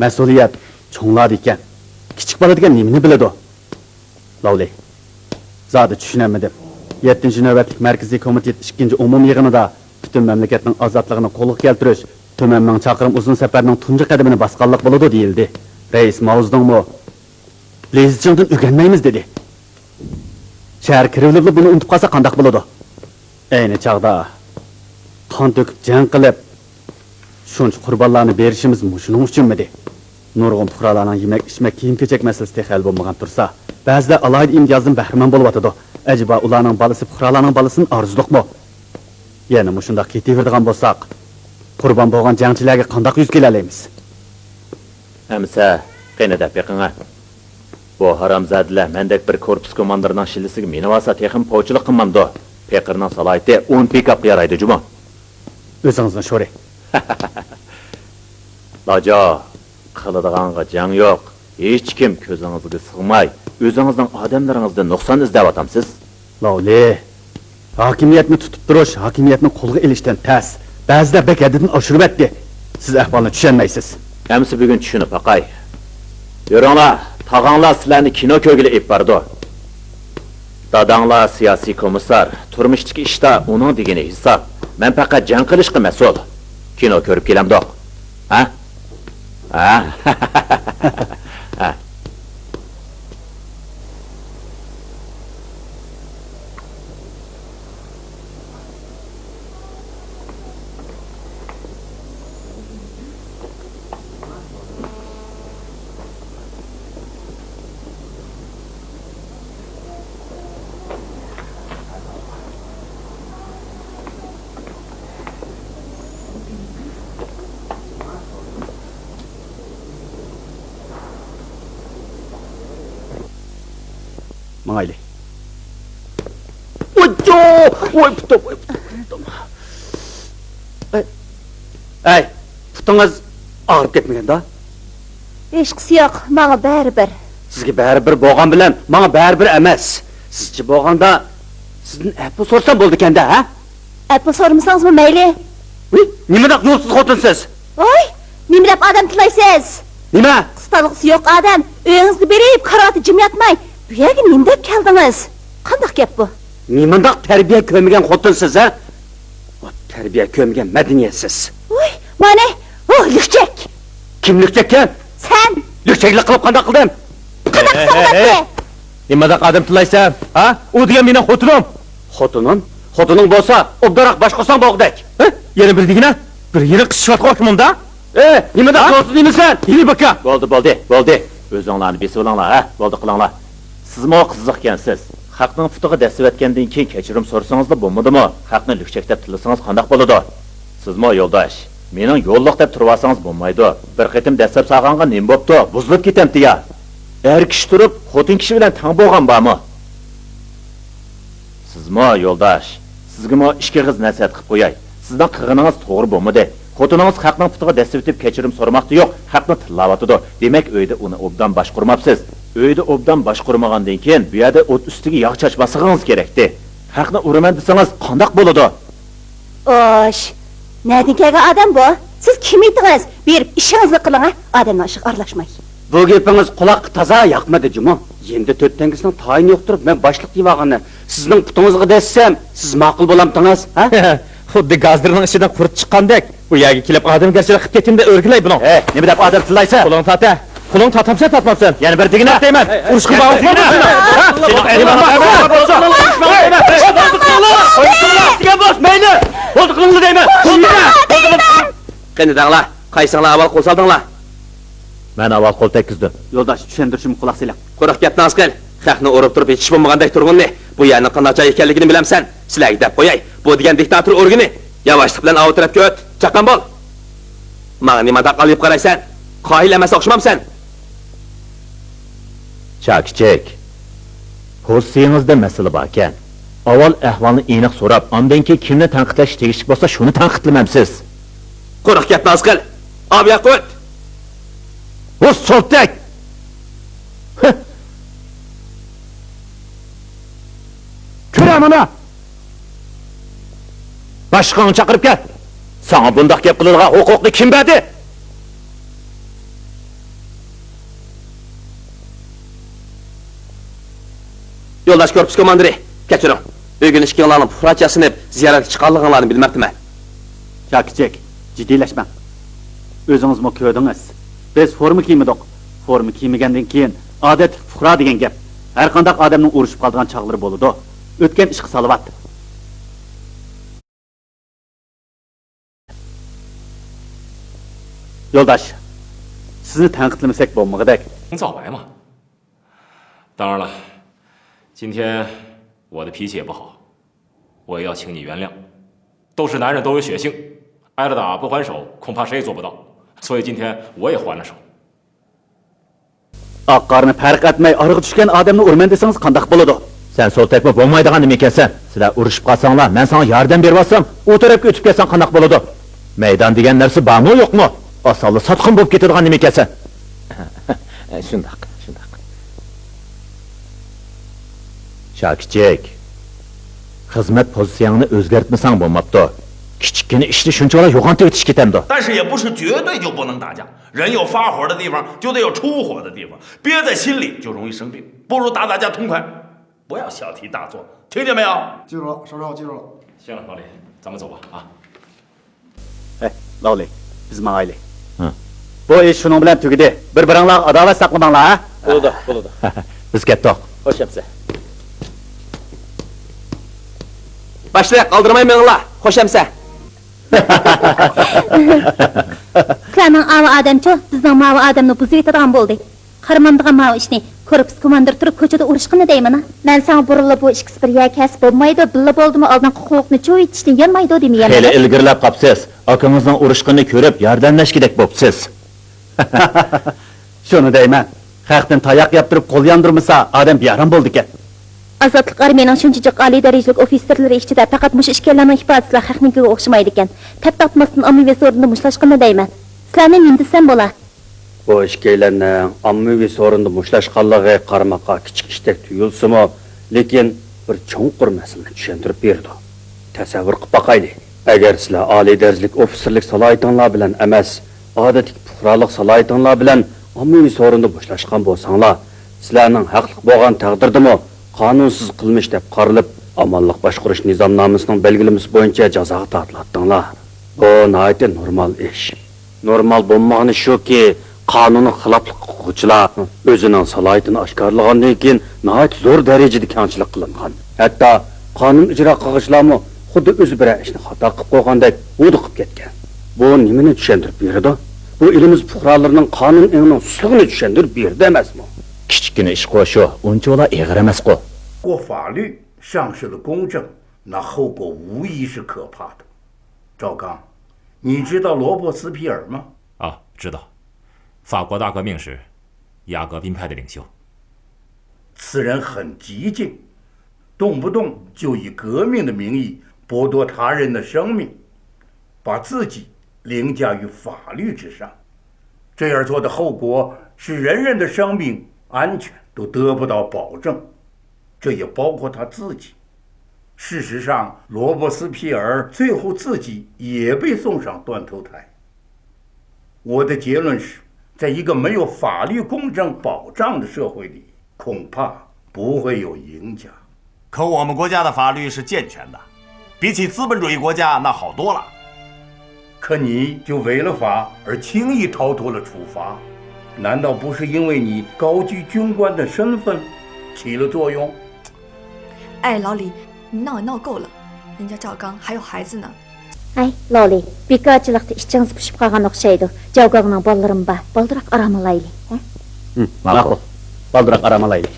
مەسئۇلىيەت چوڭلاردا ئىكەن. كىچىك بالا دېگەن نېمىنى بىلىدۇ؟ لاۋلى، زادى چۈشىنەلمىدىم. يەتتىنچى نۆۋەتلىك مەركىزىي كومىتېت ئىككىنچى ئومۇمىي يىغىنىدا پۈتۈن مەملىكەتنىڭ ئازادلىقىنى قولغا كەلتۈرۈش، تۆمەن مىڭ چاقىرىم ئۇزۇن سەپەرنىڭ تۇنجى قەدىمىنى باسقانلىق بولىدۇ دېيىلدى. رەئىس ماۋزېدۇڭمۇ لىزىچىڭدىن ئۆگەنمەيمىز دېدى. شەھەرگە كىرىۋېلىپلا بۇنى ئۇنتۇپ قالسا قانداق بولىدۇ؟ ئەينى چاغدا قان تۆكۈپ جەڭ قىلىپ، شۇنچە قۇربانلارنى بېرىشىمىز مۇشۇنىڭ ئۈچۈنمىدى؟ نۇرغۇن پۇقرالارنىڭ يېمەك-ئىچمەك، كىيىم-كېچەك مەسىلىسى تېخى ھەل بولمىغان تۇرسا، بەزىلەر ئالاھىدە ئىمتىيازدىن بەھرىمەن بولۇۋاتىدۇ. ئەجەبا ئۇلارنىڭ بالىسى پۇقرالارنىڭ بالىسىدىن ئارزۇلۇقمۇ؟ يەنە مۇشۇنداق كېتىۋېرىدىغان بولساق، قۇربان بولغان جەڭچىلەرگە قانداق يۈز كېلەلەيمىز؟ ئەمىسە، قېنى دەپ بېقىڭە. بۇ ھارامزادىلەر مەندەك بىر كورپۇس كوماندىرىنىڭ شىللىسىگە مىنىۋالسا تېخىمۇ پوچىلىق قىلمامدۇ؟ پېقىرنىڭ سالاھىيىتى ئون پىكاپقا يارايدۇ جۇمۇ. ئۆزىڭىزنى شورى. لاجا، قىلىدىغانغا جەڭ يوق. ھېچكىم كۆزىڭىزگە سىغماي، ئۆزىڭىزنىڭ ئادەملىرىڭىزدىن نۇقسان ئىزدەۋاتامسىز؟ لاۋلى، ھاكىمىيەتنى تۇتۇپ تۇرۇش ھاكىمىيەتنى قولغا ئېلىشتىن تەس. بەزىدە بەك ھەددىدىن ئاشۇرۇۋەتتى. سىز ئەھۋالنى چۈشەنمەيسىز. ئەمىسە بۈگۈن چۈشىنىپ باقاي. يۈرۈڭلار، تاغاڭلار سىلەرنى كىنو كۆرگىلى ئېلىپ بارىدۇ. داداڭلار سىياسىي كومىسسار، تۇرمۇشتىكى ئىشتا ئۇنىڭ دېگىنى ھېساب. مەن پەقەت جەڭ قىلىشقا مەسئۇل. كىنو كۆرۈپ كېلەمدۇق؟ ھە؟ ھە؟ ھە؟ ماڭايلى. ۋويجو! ۋوي پۇتۇم، ۋوي پۇتۇم، ۋوي پۇتۇم. ئەي، ئەي، پۇتىڭىز ئاغرىپ كەتمىگەندۇ؟ ھېچقىسى يوق، ماڭا بەرىبىر. سىزگە بەرىبىر بولغان بىلەن ماڭا بەرىبىر ئەمەس. سىزچە بولغاندا سىزدىن ئەپۇ سورىسام بولىدىكەن-دە، ھە؟ ئەپۇ سورىمىسىڭىزمۇ مەيلى. ۋىي، نېمىنداق يولسىز خوتۇن سىز؟ ۋوي، نېمە دەپ ئادەم تىللايسىز؟ نېمە؟ قىستالغۇسى يوق ئادەم، ئۆيىڭىزگە بېرىپ، كارىۋاتتا جىم ياتماي، بۇ يەرگە نېمە دەپ كەلدىڭىز؟ قانداق گەپ بۇ؟ نېمانداق تەربىيە كۆرمىگەن خوتۇن سىز، ھە؟ تەربىيە كۆرمىگەن مەدەنىيەتسىز. ۋوي، مانا، ھو، لۈكچەك! كىم لۈكچەككەن؟ سەن! لۈكچەكلىك قىلىپ قانداق قىلدىم؟ قانداق قىلساڭ بولاتتى؟ نېمانداق ئادەم تىللايسەن، ھە؟ ئۇ دېگەن مېنىڭ خوتۇنۇم. خوتۇنۇڭ؟ خوتۇنۇڭ بولسا، ئوبدانراق باشقۇرساڭ بولغۇدەك. ھە؟ يەنە بىر دېگىنە، بىر يېرى قىچىشىۋاتقان ئوخشىمامدا؟ ئەي، نېمىنداق ھە؟ توغرىسىز دېمىسەن؟ يېنى باكا! بولدى، بولدى، بولدى. ئۆزۈڭلارنى بېسىۋېلىڭلار، ھە؟ بولدى، قىلىڭلار. سىزمۇ قىزىقكەنسىز. خەقنىڭ پۇتىغا دەسسىۋەتكەندىن كېيىن كەچۈرۈم سورىسىڭىزلا بولمىدىمۇ؟ خەقنى لۈكچەك دەپ تىللىسىڭىز قانداق بولىدۇ؟ سىزمۇ يولداش، مېنىڭ يوللۇق دەپ تۇرۇۋالسىڭىز بولمايدۇ. بىر قېتىم دەسسەپ سالغانغا نېمە بوپتۇ؟ بۇزۇلۇپ كېتەمتى يا؟ ئەر كىشى تۇرۇپ، خوتۇن كىشى بىلەن تەڭ بولغان بارمۇ؟ سىزمۇ يولداش، سىزگىمۇ ئىككى ئېغىز نەسىھەت قىلىپ قوياي. سىزنىڭ قىلغىنىڭىز توغرا بولمىدى. خوتۇنىڭىز خەقنىڭ پۇتىغا دەسسىۋېتىپ كەچۈرۈم سورىماقتا يوق، خەقنى تىللاۋاتىدۇ. دېمەك، ئۆيدە ئۇنى ئوبدان باشقۇرماپسىز. ئۆيدە ئوبدان باشقۇرمىغاندىن كېيىن، بۇ يەردە ئوت ئۈستىگە ياغ چاچماسلىقىڭىز كېرەكتى. خەقنى ئۇرىمەن دېسىڭىز قانداق بولىدۇ؟ ئوش، نەدىن كەلگەن ئادەم بۇ؟ سىز كىم ئىدىڭىز؟ بېرىپ ئىشىڭىزنى قىلىڭ ھە، ئادەمنىڭ ئىشىغا ئارىلاشماي. بۇ گېپىڭىز قۇلاققا تازا ياقمىدى جۇمۇ. يېنىدا تۆت تەڭگىسىنىڭ تايىنى يوق تۇرۇپ، مەن باشلىق دېيىۋالغىنى. سىزنىڭ پۇتىڭىزغا دەسسەم، سىز ماقۇل بولامتىڭىز، ھە؟ خۇددى گازدىرنىڭ ئىچىدىن قۇرت چىققاندەك. بۇ يەرگە كېلىپ ئادەمگەرچىلىك قىلىپ كەتكىنىمدە ئۆرگىلەي بۇنىڭ. ھەي، نېمە دەپ ئادەم تىللايسەن؟ قولۇڭنى تارت ھە. قولۇڭنى تارتامسەن تارتمامسەن؟ يەنە بىر دېگىنە. تارت دەيمەن. ئۇرۇشقا بارغۇزما مېنى. ھە؟ مەيلى. بولدى قىلىڭلار دەيمەن. قېنى دەڭلار، قايسىڭلار ئاۋۋال قول سالدىڭلار؟ مەن ئاۋۋال قول تەگكۈزدۈم. يولداش، چۈشەندۈرۈشۈمگە قۇلاق سېلىڭ. قۇرۇق گەپنى ئاز قىل. خەقنى ئۇرۇپ تۇرۇپ يېتىشى بولمىغاندەك تۇرغىنىنى، بۇ يەرنىڭ قانداق جاي ئىكەنلىكىنى بىلەمسەن؟ سىلەرگە دەپ قوياي، بۇ دېگەن دىكتاتور ئورگىنى. ياۋاشلىق بىلەن ئاۋۇ تەرەپكە ئۆت. چاققان بول. ماڭا نېمانداق ئالىيىپ قارايسەن؟ قاھىل ئەمەسكەن ئوخشىمامسەن؟ چاكىچىك. پوزىتسىيىڭىزدە مەسىلە باركەن. ئاۋۋال ئەھۋالنى ئېنىق سوراپ، ئاندىن كېيىن كىمنى تەنقىدلەشكە تېگىشلىك بولسا، شۇنى تەنقىدلىمەمسىز. قۇرۇق گەپنى ئاز قىل. ئاۋۇ ياققا ئۆت. ۋۇ سولتەك! ھە! كۆرە مانا! باشلىقىڭنى چاقىرىپ كەل! ساڭا بۇنداق گەپ قىلىدىغان ھوقۇقنى كىم بەردى؟ يولداش كورپۇس كوماندىرى، كەچۈرۈڭ. بۈگۈن ئىككىڭلارنىڭ پۇقراچە ياسىنىپ زىيارەتكە چىققانلىقىڭلارنى بىلمەپتىمەن. چاكىچىك، جىددىيلەشمەڭ. ئۆزىڭىزمۇ كۆردىڭىز. بىز فورما كىيمىدۇق. فورما كىيمىگەندىن كېيىن ئادەتتىكى پۇقرا دېگەن گەپ. ھەرقانداق ئادەمنىڭ ئۇرۇشۇپ قالىدىغان چاغلىرى بولىدۇ. ئۆتكەن ئىشقا سالاۋات. يولداش، سىزنى تەنقىدلىمىسەك بولمىغۇدەك. 早白嘛。当然了，今天我的脾气也不好，我也要请你原谅。都是男人，都有血性，挨了打不还手，恐怕谁也做不到。所以今天我也还了手。 ئاق-قارىنى پەرق ئەتمەي ئارىغا چۈشكەن ئادەمنى ئۇرىمەن دېسىڭىز قانداق بولىدۇ؟ سەن سولتەكمۇ بولمايدىغان نېمە ئىكەنسەن؟ سىلەر ئۇرۇشۇپ قالساڭلار، مەن ساڭا ياردەم بېرىۋاتسام، ئۇ تەرەپكە ئۆتۈپ كەتسەڭ قانداق بولىدۇ؟ مەيدان دېگەن نەرسە بارمۇ يوقمۇ؟ ئاسانلا ساتقۇن بولۇپ كېتىدىغان نېمە ئىكەنسەن؟ شۇنداق، شۇنداق. شاكىچىك، خىزمەت پوزىتسىيەڭنى ئۆزگەرتمىسەڭ بولماپتۇ. كىچىككىنە ئىشنى شۇنچىۋالا يوغان تۈگىتىش كېتەمدۇ؟ 但是也不是绝对就不能打架，人有发火的地方，就得有出火的地方，憋在心里就容易生病，不如打打架痛快，不要小题大做，听见没有？记住了，首长，我记住了。行了，老李，咱们走吧，啊。 ھەي، لاۋلى، بىز ماڭايلى. ھە. بۇ ئىش شۇنىڭ بىلەن تۈگىدى. بىر-بىرىڭلارغا ئاداۋەت ساقلىماڭلار، ھە؟ بولىدۇ، بولىدۇ. بىز كەتتۇق. خوش ئەمىسە. باشلىق، ئالدىرىماي مېڭىڭلار. خوش ئەمىسە. سىلەرنىڭ ئاۋۇ ئادەمچۇ، بىزنىڭ ماۋۇ ئادەمنى بۇزۇۋېتىدىغان بولدى. قارىمامدىغان ماۋۇ ئىشنى، كورپۇس كوماندىرى تۇرۇپ كوچىدا ئۇرۇشقىنى دەيمىنا. مەن ساڭا بۇرۇنلا بۇ ئىككىسى بىر يەر كەلسە بولمايدۇ، بىللە بولدىمۇ ئالدىنقى قۇللۇقنى چۇۋۇيتىشتىن يانمايدۇ دېمىگەنمىدىم؟ خېلى ئىلگىرىلەپ قاپسىز. ئاكىڭىزنىڭ ئۇرۇشقىنىنى كۆرۈپ ياردەملەشكۈدەك بوپسىز. شۇنى دەيمەن. خەقتىن تاياق يەپ تۇرۇپ قول ياندۇرمىسا، ئادەم بىئارام بولىدىكەن. ئازادلىق ئارمىيىنىڭ شۇنچە جىق ئالىي دەرىجىلىك ئوفىتسېرلىرى ئىچىدە پەقەت مۇشۇ ئىككىيلەننىڭ ئىپادىسىلا خەقنىڭكىگە ئوخشىمايدىكەن. تەپتاتماستىن ئاممىۋى سورۇندا مۇشتلاشقىنىنى دەيمەن. سىلەرنى نېمە دېسەم بولا؟ بۇ ئىككىيلەننىڭ ئاممىۋى سورۇندا مۇشتلاشقانلىقى قارىماققا كىچىك ئىشتەك تۇيۇلسىمۇ، لېكىن بىر چوڭقۇر مەسىلىنى چۈشەندۈرۈپ بېرىدۇ. تەسەۋۋۇر قىلىپ باقايلى. ئەگەر سىلەر ئالىي دەرىجىلىك ئوفىتسېرلىك سالاھىيىتىڭلار بىلەن ئەمەس، ئادەتتىكى پۇقرالىق سالاھىيىتىڭلار بىلەن ئاممىۋى سورۇندا مۇشتلاشقان بولساڭلار، سىلەرنىڭ ھەقلىق بولغان تەقدىردىمۇ، قانۇنسىز قىلمىش دەپ قارىلىپ، ئامانلىق باشقۇرۇش نىزامنامىسىنىڭ بەلگىلىمىسى بويىچە جازاغا تارتىلاتتىڭلار. بۇ ناھايىتى نورمال ئىش. نورمال بولمىغىنى شۇكى، قانۇنغا خىلاپلىق قىلغۇچىلار ئۆزىنىڭ سالاھىيىتىنى ئاشكارىلىغاندىن كېيىن ناھايىتى زور دەرىجىدە كەڭچىلىك قىلىنغان. ھەتتا قانۇن ئىجرا قىلغۇچىلارمۇ خۇددى ئۆزى بىرەر ئىشنى خاتا قىلىپ قويغاندەك ھودۇقۇپ كەتكەن. بۇ نېمىنى چۈشەندۈرۈپ بېرىدۇ؟ بۇ ئېلىمىز پۇقرالىرىنىڭ قانۇن ئېڭىنىڭ سۇسلۇقىنى چۈشەندۈرۈپ بېرىدۇ ئەمەسمۇ؟ كىچىككىنە ئىشقۇ شۇ، ئۇنچىۋالا ئېغىر ئەمەسقۇ. 过法律上是个公正，那后果无疑是可怕的。赵刚，你知道罗伯斯皮尔吗？啊，知道，法国大革命时，雅各宾派的领袖。此人很激进，动不动就以革命的名义剥夺他人的生命，把自己凌驾于法律之上。这样做的后果是人人的生命安全都得不到保证，这也包括他自己。事实上，罗伯斯皮尔最后自己也被送上断头台。我的结论是，在一个没有法律公正保障的社会里，恐怕不会有赢家。可我们国家的法律是健全的，比起资本主义国家那好多了。可你就违了法而轻易逃脱了处罚，难道不是因为你高居军官的身份起了作用？哎，老李，你闹也闹够了，人家赵刚还有孩子呢。ھەي، لولى، بىكارچىلىقتا ئىچىڭىز پۇشۇپ قالغان ئوخشايدۇ. جاۋگاڭنىڭ بالىلىرىمۇ بار، بالدۇراق ئارام ئالايلى، ھە؟ ھىم، ماقۇل. بالدۇراق ئارام ئالايلى.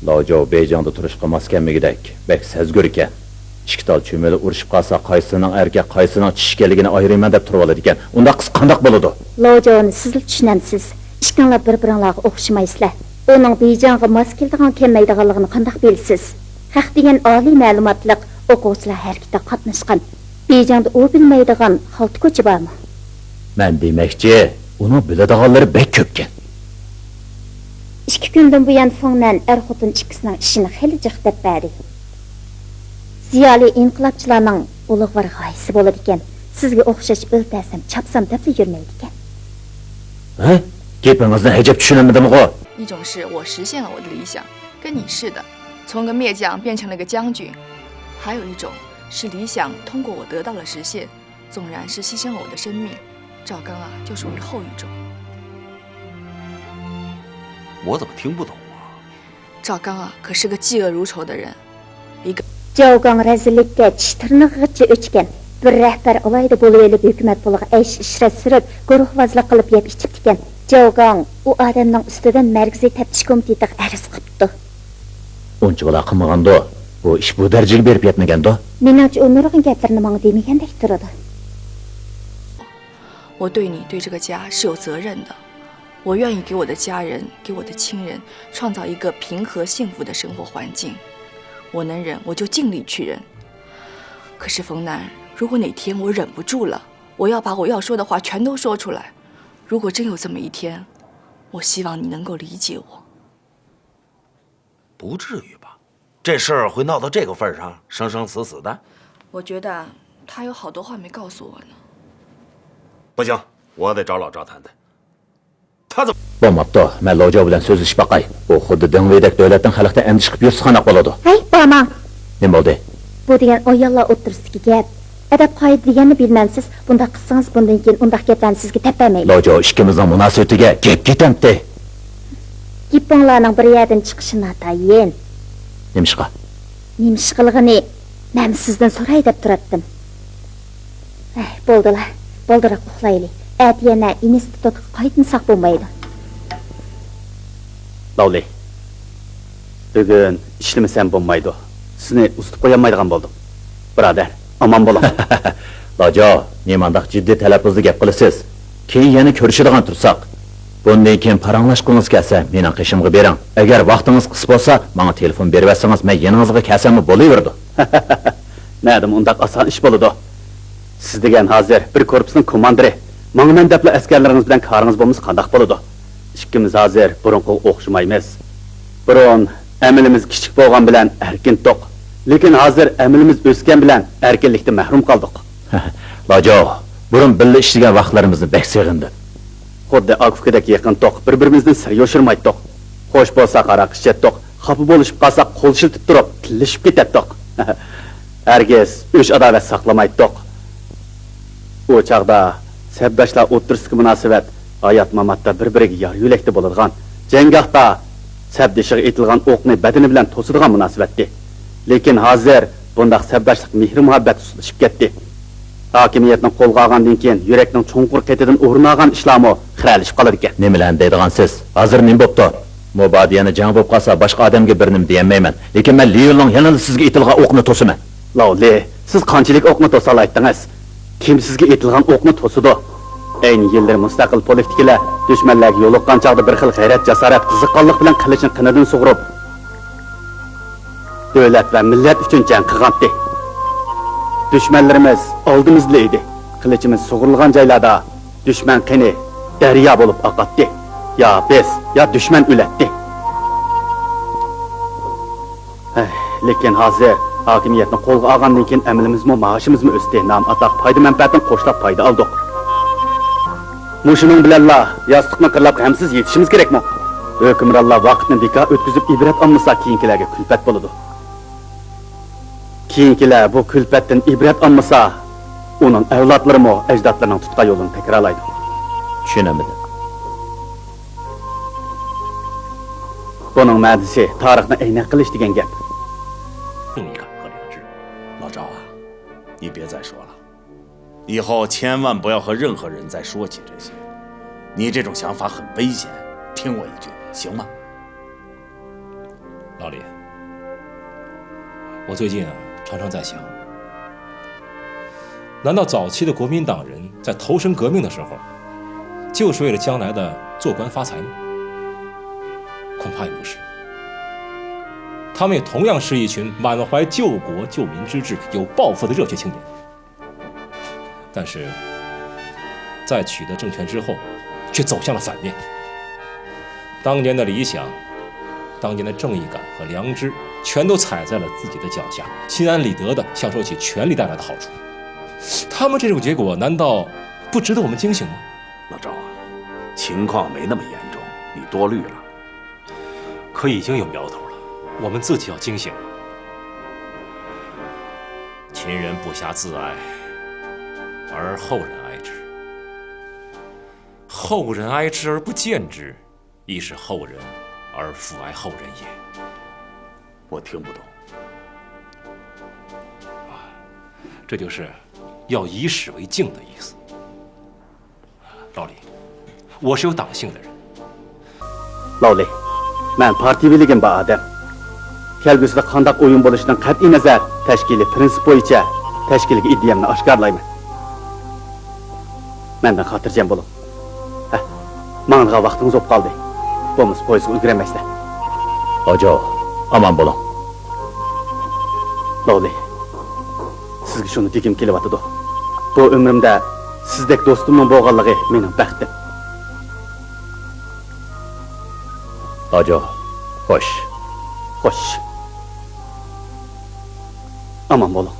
لاۋجاۋ بېيجىڭدا تۇرۇشقا ماس كەلمىگۈدەك، بەك سەزگۈر ئىكەن. ئىككى تال چۈمۈلە ئۇرۇشۇپ قالسا، قايسىنىڭ ئەركەك، قايسىنىڭ چىشى ئىكەنلىكىنى ئايرىيمەن دەپ تۇرۇۋالىدىكەن. ئۇنداق قىز قانداق بولىدۇ؟ لاۋجاۋنى سىزلا چۈشىنەمسىز؟ ئىككىڭلار بىر-بىرىڭلارغا ئوخشىمايسىلەر. ئۇنىڭ بېيجىڭغا ماس كېلىدىغان كەلمەيدىغانلىقىنى قانداق بىلىسىز؟ خەق دېگەن ئالىي مەلۇماتلىق ئوقۇغۇچىلار ھەرىكىتىگە قاتناشقان. بېيجىڭدا ئۇ بىلمەيدىغان خالتا كوچا بارمۇ؟ مەن دېمەكچى، ئۇنىڭ بىلىدىغانلىرى بەك كۆپكەن. ئىككى كۈندىن بۇيان فېڭنەن ئەر-خوتۇن ئىككىسىنىڭ ئىشىنى خېلى جىق دەپ بەردى. زىيالىي ئىنقىلابچىلارنىڭ ئۇلۇغۋار غايىسى بولىدىكەن. سىزگە ئوخشاش ئۆلتەرسەم، چاپسام دەپلا يۈرمەيدىكەن. ھە؟ گېپىڭىزنى ئەجەب چۈشىنەلمىدىمغۇ؟ 一种是我实现了我的理想，跟你似的，从个篾将变成了个将军；还有一种是理想通过我得到了实现，纵然是牺牲了我的生命。赵刚啊，就属于后一种。我怎么听不懂啊？赵刚啊，可是个嫉恶如仇的人，一个 جاۋگاڭ رەزىللىككە چىش تىرنىقىغىچە ئۆچكەن. بىر رەھبەر ئالاھىدە بولۇۋېلىپ، ھۆكۈمەت پۇلىغا ئەيش-ئىشرەت سۈرۈپ، گۇرۇھۋازلىق قىلىپ يەپ ئىچىپتىكەن. جاۋگاڭ ئۇ ئادەمنىڭ ئۈستىدىن مەركىزىي تەپتىش كومىتېتىغا ئەرز قىپتۇ. ئۇنچىۋالا قىلمىغاندۇ؟ بۇ ئىش بۇ دەرىجىگە بېرىپ يەتمىگەندۇ؟ مېنىڭچە، ئۇ نۇرغۇن گەپلىرىنى ماڭا دېمىگەندەك تۇرىدۇ. 我对你、对这个家是有责任的。我愿意给我的家人、给我的亲人创造一个平和幸福的生活环境。我能忍，我就尽力去忍。可是冯楠，如果哪天我忍不住了，我要把我要说的话全都说出来。如果真有这么一天，我希望你能够理解我。 不至于吧？这事儿会闹到这个份儿上，生生死死的？我觉得他有好多话没告诉我呢。不行，我得找老赵谈谈。他怎么 بولماپتۇ، مەن لوجاۋ بىلەن سۆزلىشىپ باقاي. ئۇ خۇددى دېڭ ۋېيدەك دۆلەتنىڭ خەلقىدىن ئەندىشە قىلىپ يۈرسە قانداق بولىدۇ؟ ھەي، بارماڭ! نېمە بولدى؟ بۇ دېگەن ئاياللار ئوتتۇرىسىدىكى گەپ. ئەدەپ-قائىدە دېگەننى بىلمەمسىز؟ بۇنداق قىلسىڭىز، بۇندىن كېيىن ئۇنداق گەپلەرنى سىزگە دەپ بەرمەيمەن. لوجاۋ ئىككىمىزنىڭ مۇناسىۋىتىگە گەپ كېتەمتى؟ گېپىڭلارنىڭ بىر يەردىن چىقىشى ناتايىن. نېمىشقا؟ نېمىشقىلىغىنى، مەن سىزدىن سوراي دەپ تۇراتتىم. ھەي، بولدىلا، بالدۇراق ئۇخلايلى. ئەتە يەنە ئىنستىتۇتقا قايتمىساق بولمايدۇ. لاۋلى، بۈگۈن ئىشلىمىسەم بولمايدۇ. سىزنى ئۇزىتىپ قويالمايدىغان بولدۇم. بۇرادەر، ئامان بولۇڭ. لاجاۋ، نېمانداق جىددىي تەلەپپۇزدا گەپ قىلىسىز؟ كېيىن يەنە كۆرۈشىدىغان تۇرساق. بۇندىن كېيىن پاراڭلاشقۇڭىز كەلسە، مېنىڭ قېشىمغا بېرىڭ. ئەگەر ۋاقتىڭىز قىس بولسا، ماڭا تېلېفون بېرىۋەتسىڭىز، مەن يېنىڭىزغا كەلسەممۇ بولۇۋېرىدۇ. نەدىمۇ ئۇنداق ئاسان ئىش بولىدۇ؟ سىز دېگەن ھازىر بىر كورپۇسنىڭ كوماندىرى، ماڭىمەن دەپلا ئەسكەرلىرىڭىز بىلەن كارىڭىز بولمىسا قانداق بولىدۇ؟ ئىككىمىز ھازىر بۇرۇنقىغا ئوخشىمايمىز. بۇرۇن ئەمىلىمىز كىچىك بولغان بىلەن ئەركىنتۇق، لېكىن ھازىر ئەمىلىمىز ئۆسكەن بىلەن ئەركىنلىكتىن مەھرۇم قالدۇق. لاجاۋ، بۇرۇن بىللە ئىشلىگەن ۋاقىتلىرىمىزنى بەك سېغىندىم. خۇددى ئاكا-ئۇكىدەك يېقىنتۇق، بىر-بىرىمىزدىن سىر يوشۇرمايتتۇق. خوش بولساق ھاراق ئىچەتتۇق، خاپا بولۇشۇپ قالساق قول شىلتىپ تۇرۇپ تىللىشىپ كېتەتتۇق. ھەرگىز ئۆچ-ئاداۋەت ساقلىمايتتۇق. ئۇ چاغدا سەپداشلار ئوتتۇرىسىدىكى مۇناسىۋەت ھايات-ماماتتا بىر-بىرىگە يار-يۆلەكتە بولىدىغان، جەڭگاھتا سەپدىشىغا ئېتىلغان ئوقنى بەدىنى بىلەن توسىدىغان مۇناسىۋەتتى. لېكىن ھازىر بۇنداق سەپداشلىق مېھرى-مۇھەببەت سۇسلىشىپ كەتتى. ھاكىمىيەتنى قولغا ئالغاندىن كېيىن يۈرەكنىڭ چوڭقۇر قېتىدىن ئورۇن ئالغان ئىشلارمۇ خىرەلىشىپ قالىدىكەن. نېمىلەرنى دەيدىغانسىز؟ ھازىر نېمە بوپتۇ؟ مۇبادا يەنە جەڭ بولۇپ قالسا، باشقا ئادەمگە بىر نېمە دېيەلمەيمەن. لېكىن مەن ليۇنلۇڭ يەنىلا سىزگە ئېتىلغان ئوقنى توسىمەن. لاۋلى، سىز قانچىلىك ئوقنى توسالايتتىڭىز؟ كىم سىزگە ئېتىلغان ئوقنى توسىدۇ؟ ئەينى يىللىرى مۇستەقىل پولىتىكىلەر دۈشمەنلەرگە يولۇققان چاغدا بىر خىل غەيرەت-جاسارەت، قىزىققانلىق بىلەن قىلىچىنى قېنىدىن سۇغۇرۇپ، دۆلەت ۋە مىللەت ئۈچۈن جەڭ قىلغانتى. دۈشمەنلىرىمىز ئالدىمىزدىلا ئىدى. قىلىچىمىز سۇغۇرۇلغان جايلاردا دۈشمەن قېنى دەريا بولۇپ ئاقاتتى. يا بىز، يا دۈشمەن ئۆلەتتى. ھەي، لېكىن ھازىر ھاكىمىيەتنى قولغا ئالغاندىن كېيىن ئەمىلىمىزمۇ، مائاشىمىزمۇ ئۆستى، نام-ئاتاق، پايدا-مەنپەئەتتىن قوشلاپ پايدا ئالدۇق. مۇشۇنىڭ بىلەنلا ياستۇقنى قىرلاپ غەمسىز يېتىشىمىز كېرەكمۇ؟ ھۆكۈمرانلار ۋاقىتنى بىكار ئۆتكۈزۈپ ئىبرەت ئالمىسا، كېيىنكىلەرگە كۈلپەت بولىدۇ. كېيىنكىلەر بۇ كۈلپەتتىن ئىبرەت ئالمىسا، ئۇنىڭ ئەۋلادلىرىمۇ ئەجدادلىرىنىڭ تۇتقان يولىنى تەكرارلايدۇ. چۈشىنەلمىدىم. بۇنىڭ مەنىسى تارىخنى ئەينەك قىلىش دېگەن گەپ. 你敢和良知？老赵啊，你别再说了，以后千万不要和任何人再说起这些。你这种想法很危险，听我一句，行吗？老李，我最近啊，常常在想，难道早期的国民党人在投身革命的时候，就是为了将来的做官发财吗？恐怕也不是。他们也同样是一群满怀救国救民之志、有抱负的热血青年。但是，在取得政权之后，却走向了反面。当年的理想，当年的正义感和良知，全都踩在了自己的脚下，心安理得地享受起权力带来的好处。他们这种结果，难道不值得我们警醒吗？老赵啊，情况没那么严重，你多虑了。可已经有苗头了，我们自己要警醒。秦人不暇自哀，而后人哀之。后人哀之而不见之，亦是后人而复哀后人也。我听不懂。啊，这就是要以史为镜的意思。老李，我是有党性的人。 لاۋلى، مەن پارتىيە بىلىگىم بار ئادەم. كەلگۈسىدە قانداق ئويۇن بولۇشىدىن قەتئىينەزەر، تەشكىلىي پىرىنسىپ بويىچە تەشكىلگە ئىدىيەمنى ئاشكارىلايمەن. مەندىن خاتىرجەم بولۇڭ. ھە، ماڭىدىغان ۋاقتىڭىز بولۇپ قالدى. بولمىسا پويىزغا ئۈلگۈرەلمەيسىلەر. ھاجو، ئامان بولۇڭ. لاۋلى، سىزگە شۇنى دېگۈم كېلىۋاتىدۇ. بۇ ئۆمرۈمدە سىزدەك دوستۇمنىڭ بولغانلىقى مېنىڭ بەختىم. ھاجو، خوش. خوش. ئامان بولۇڭ.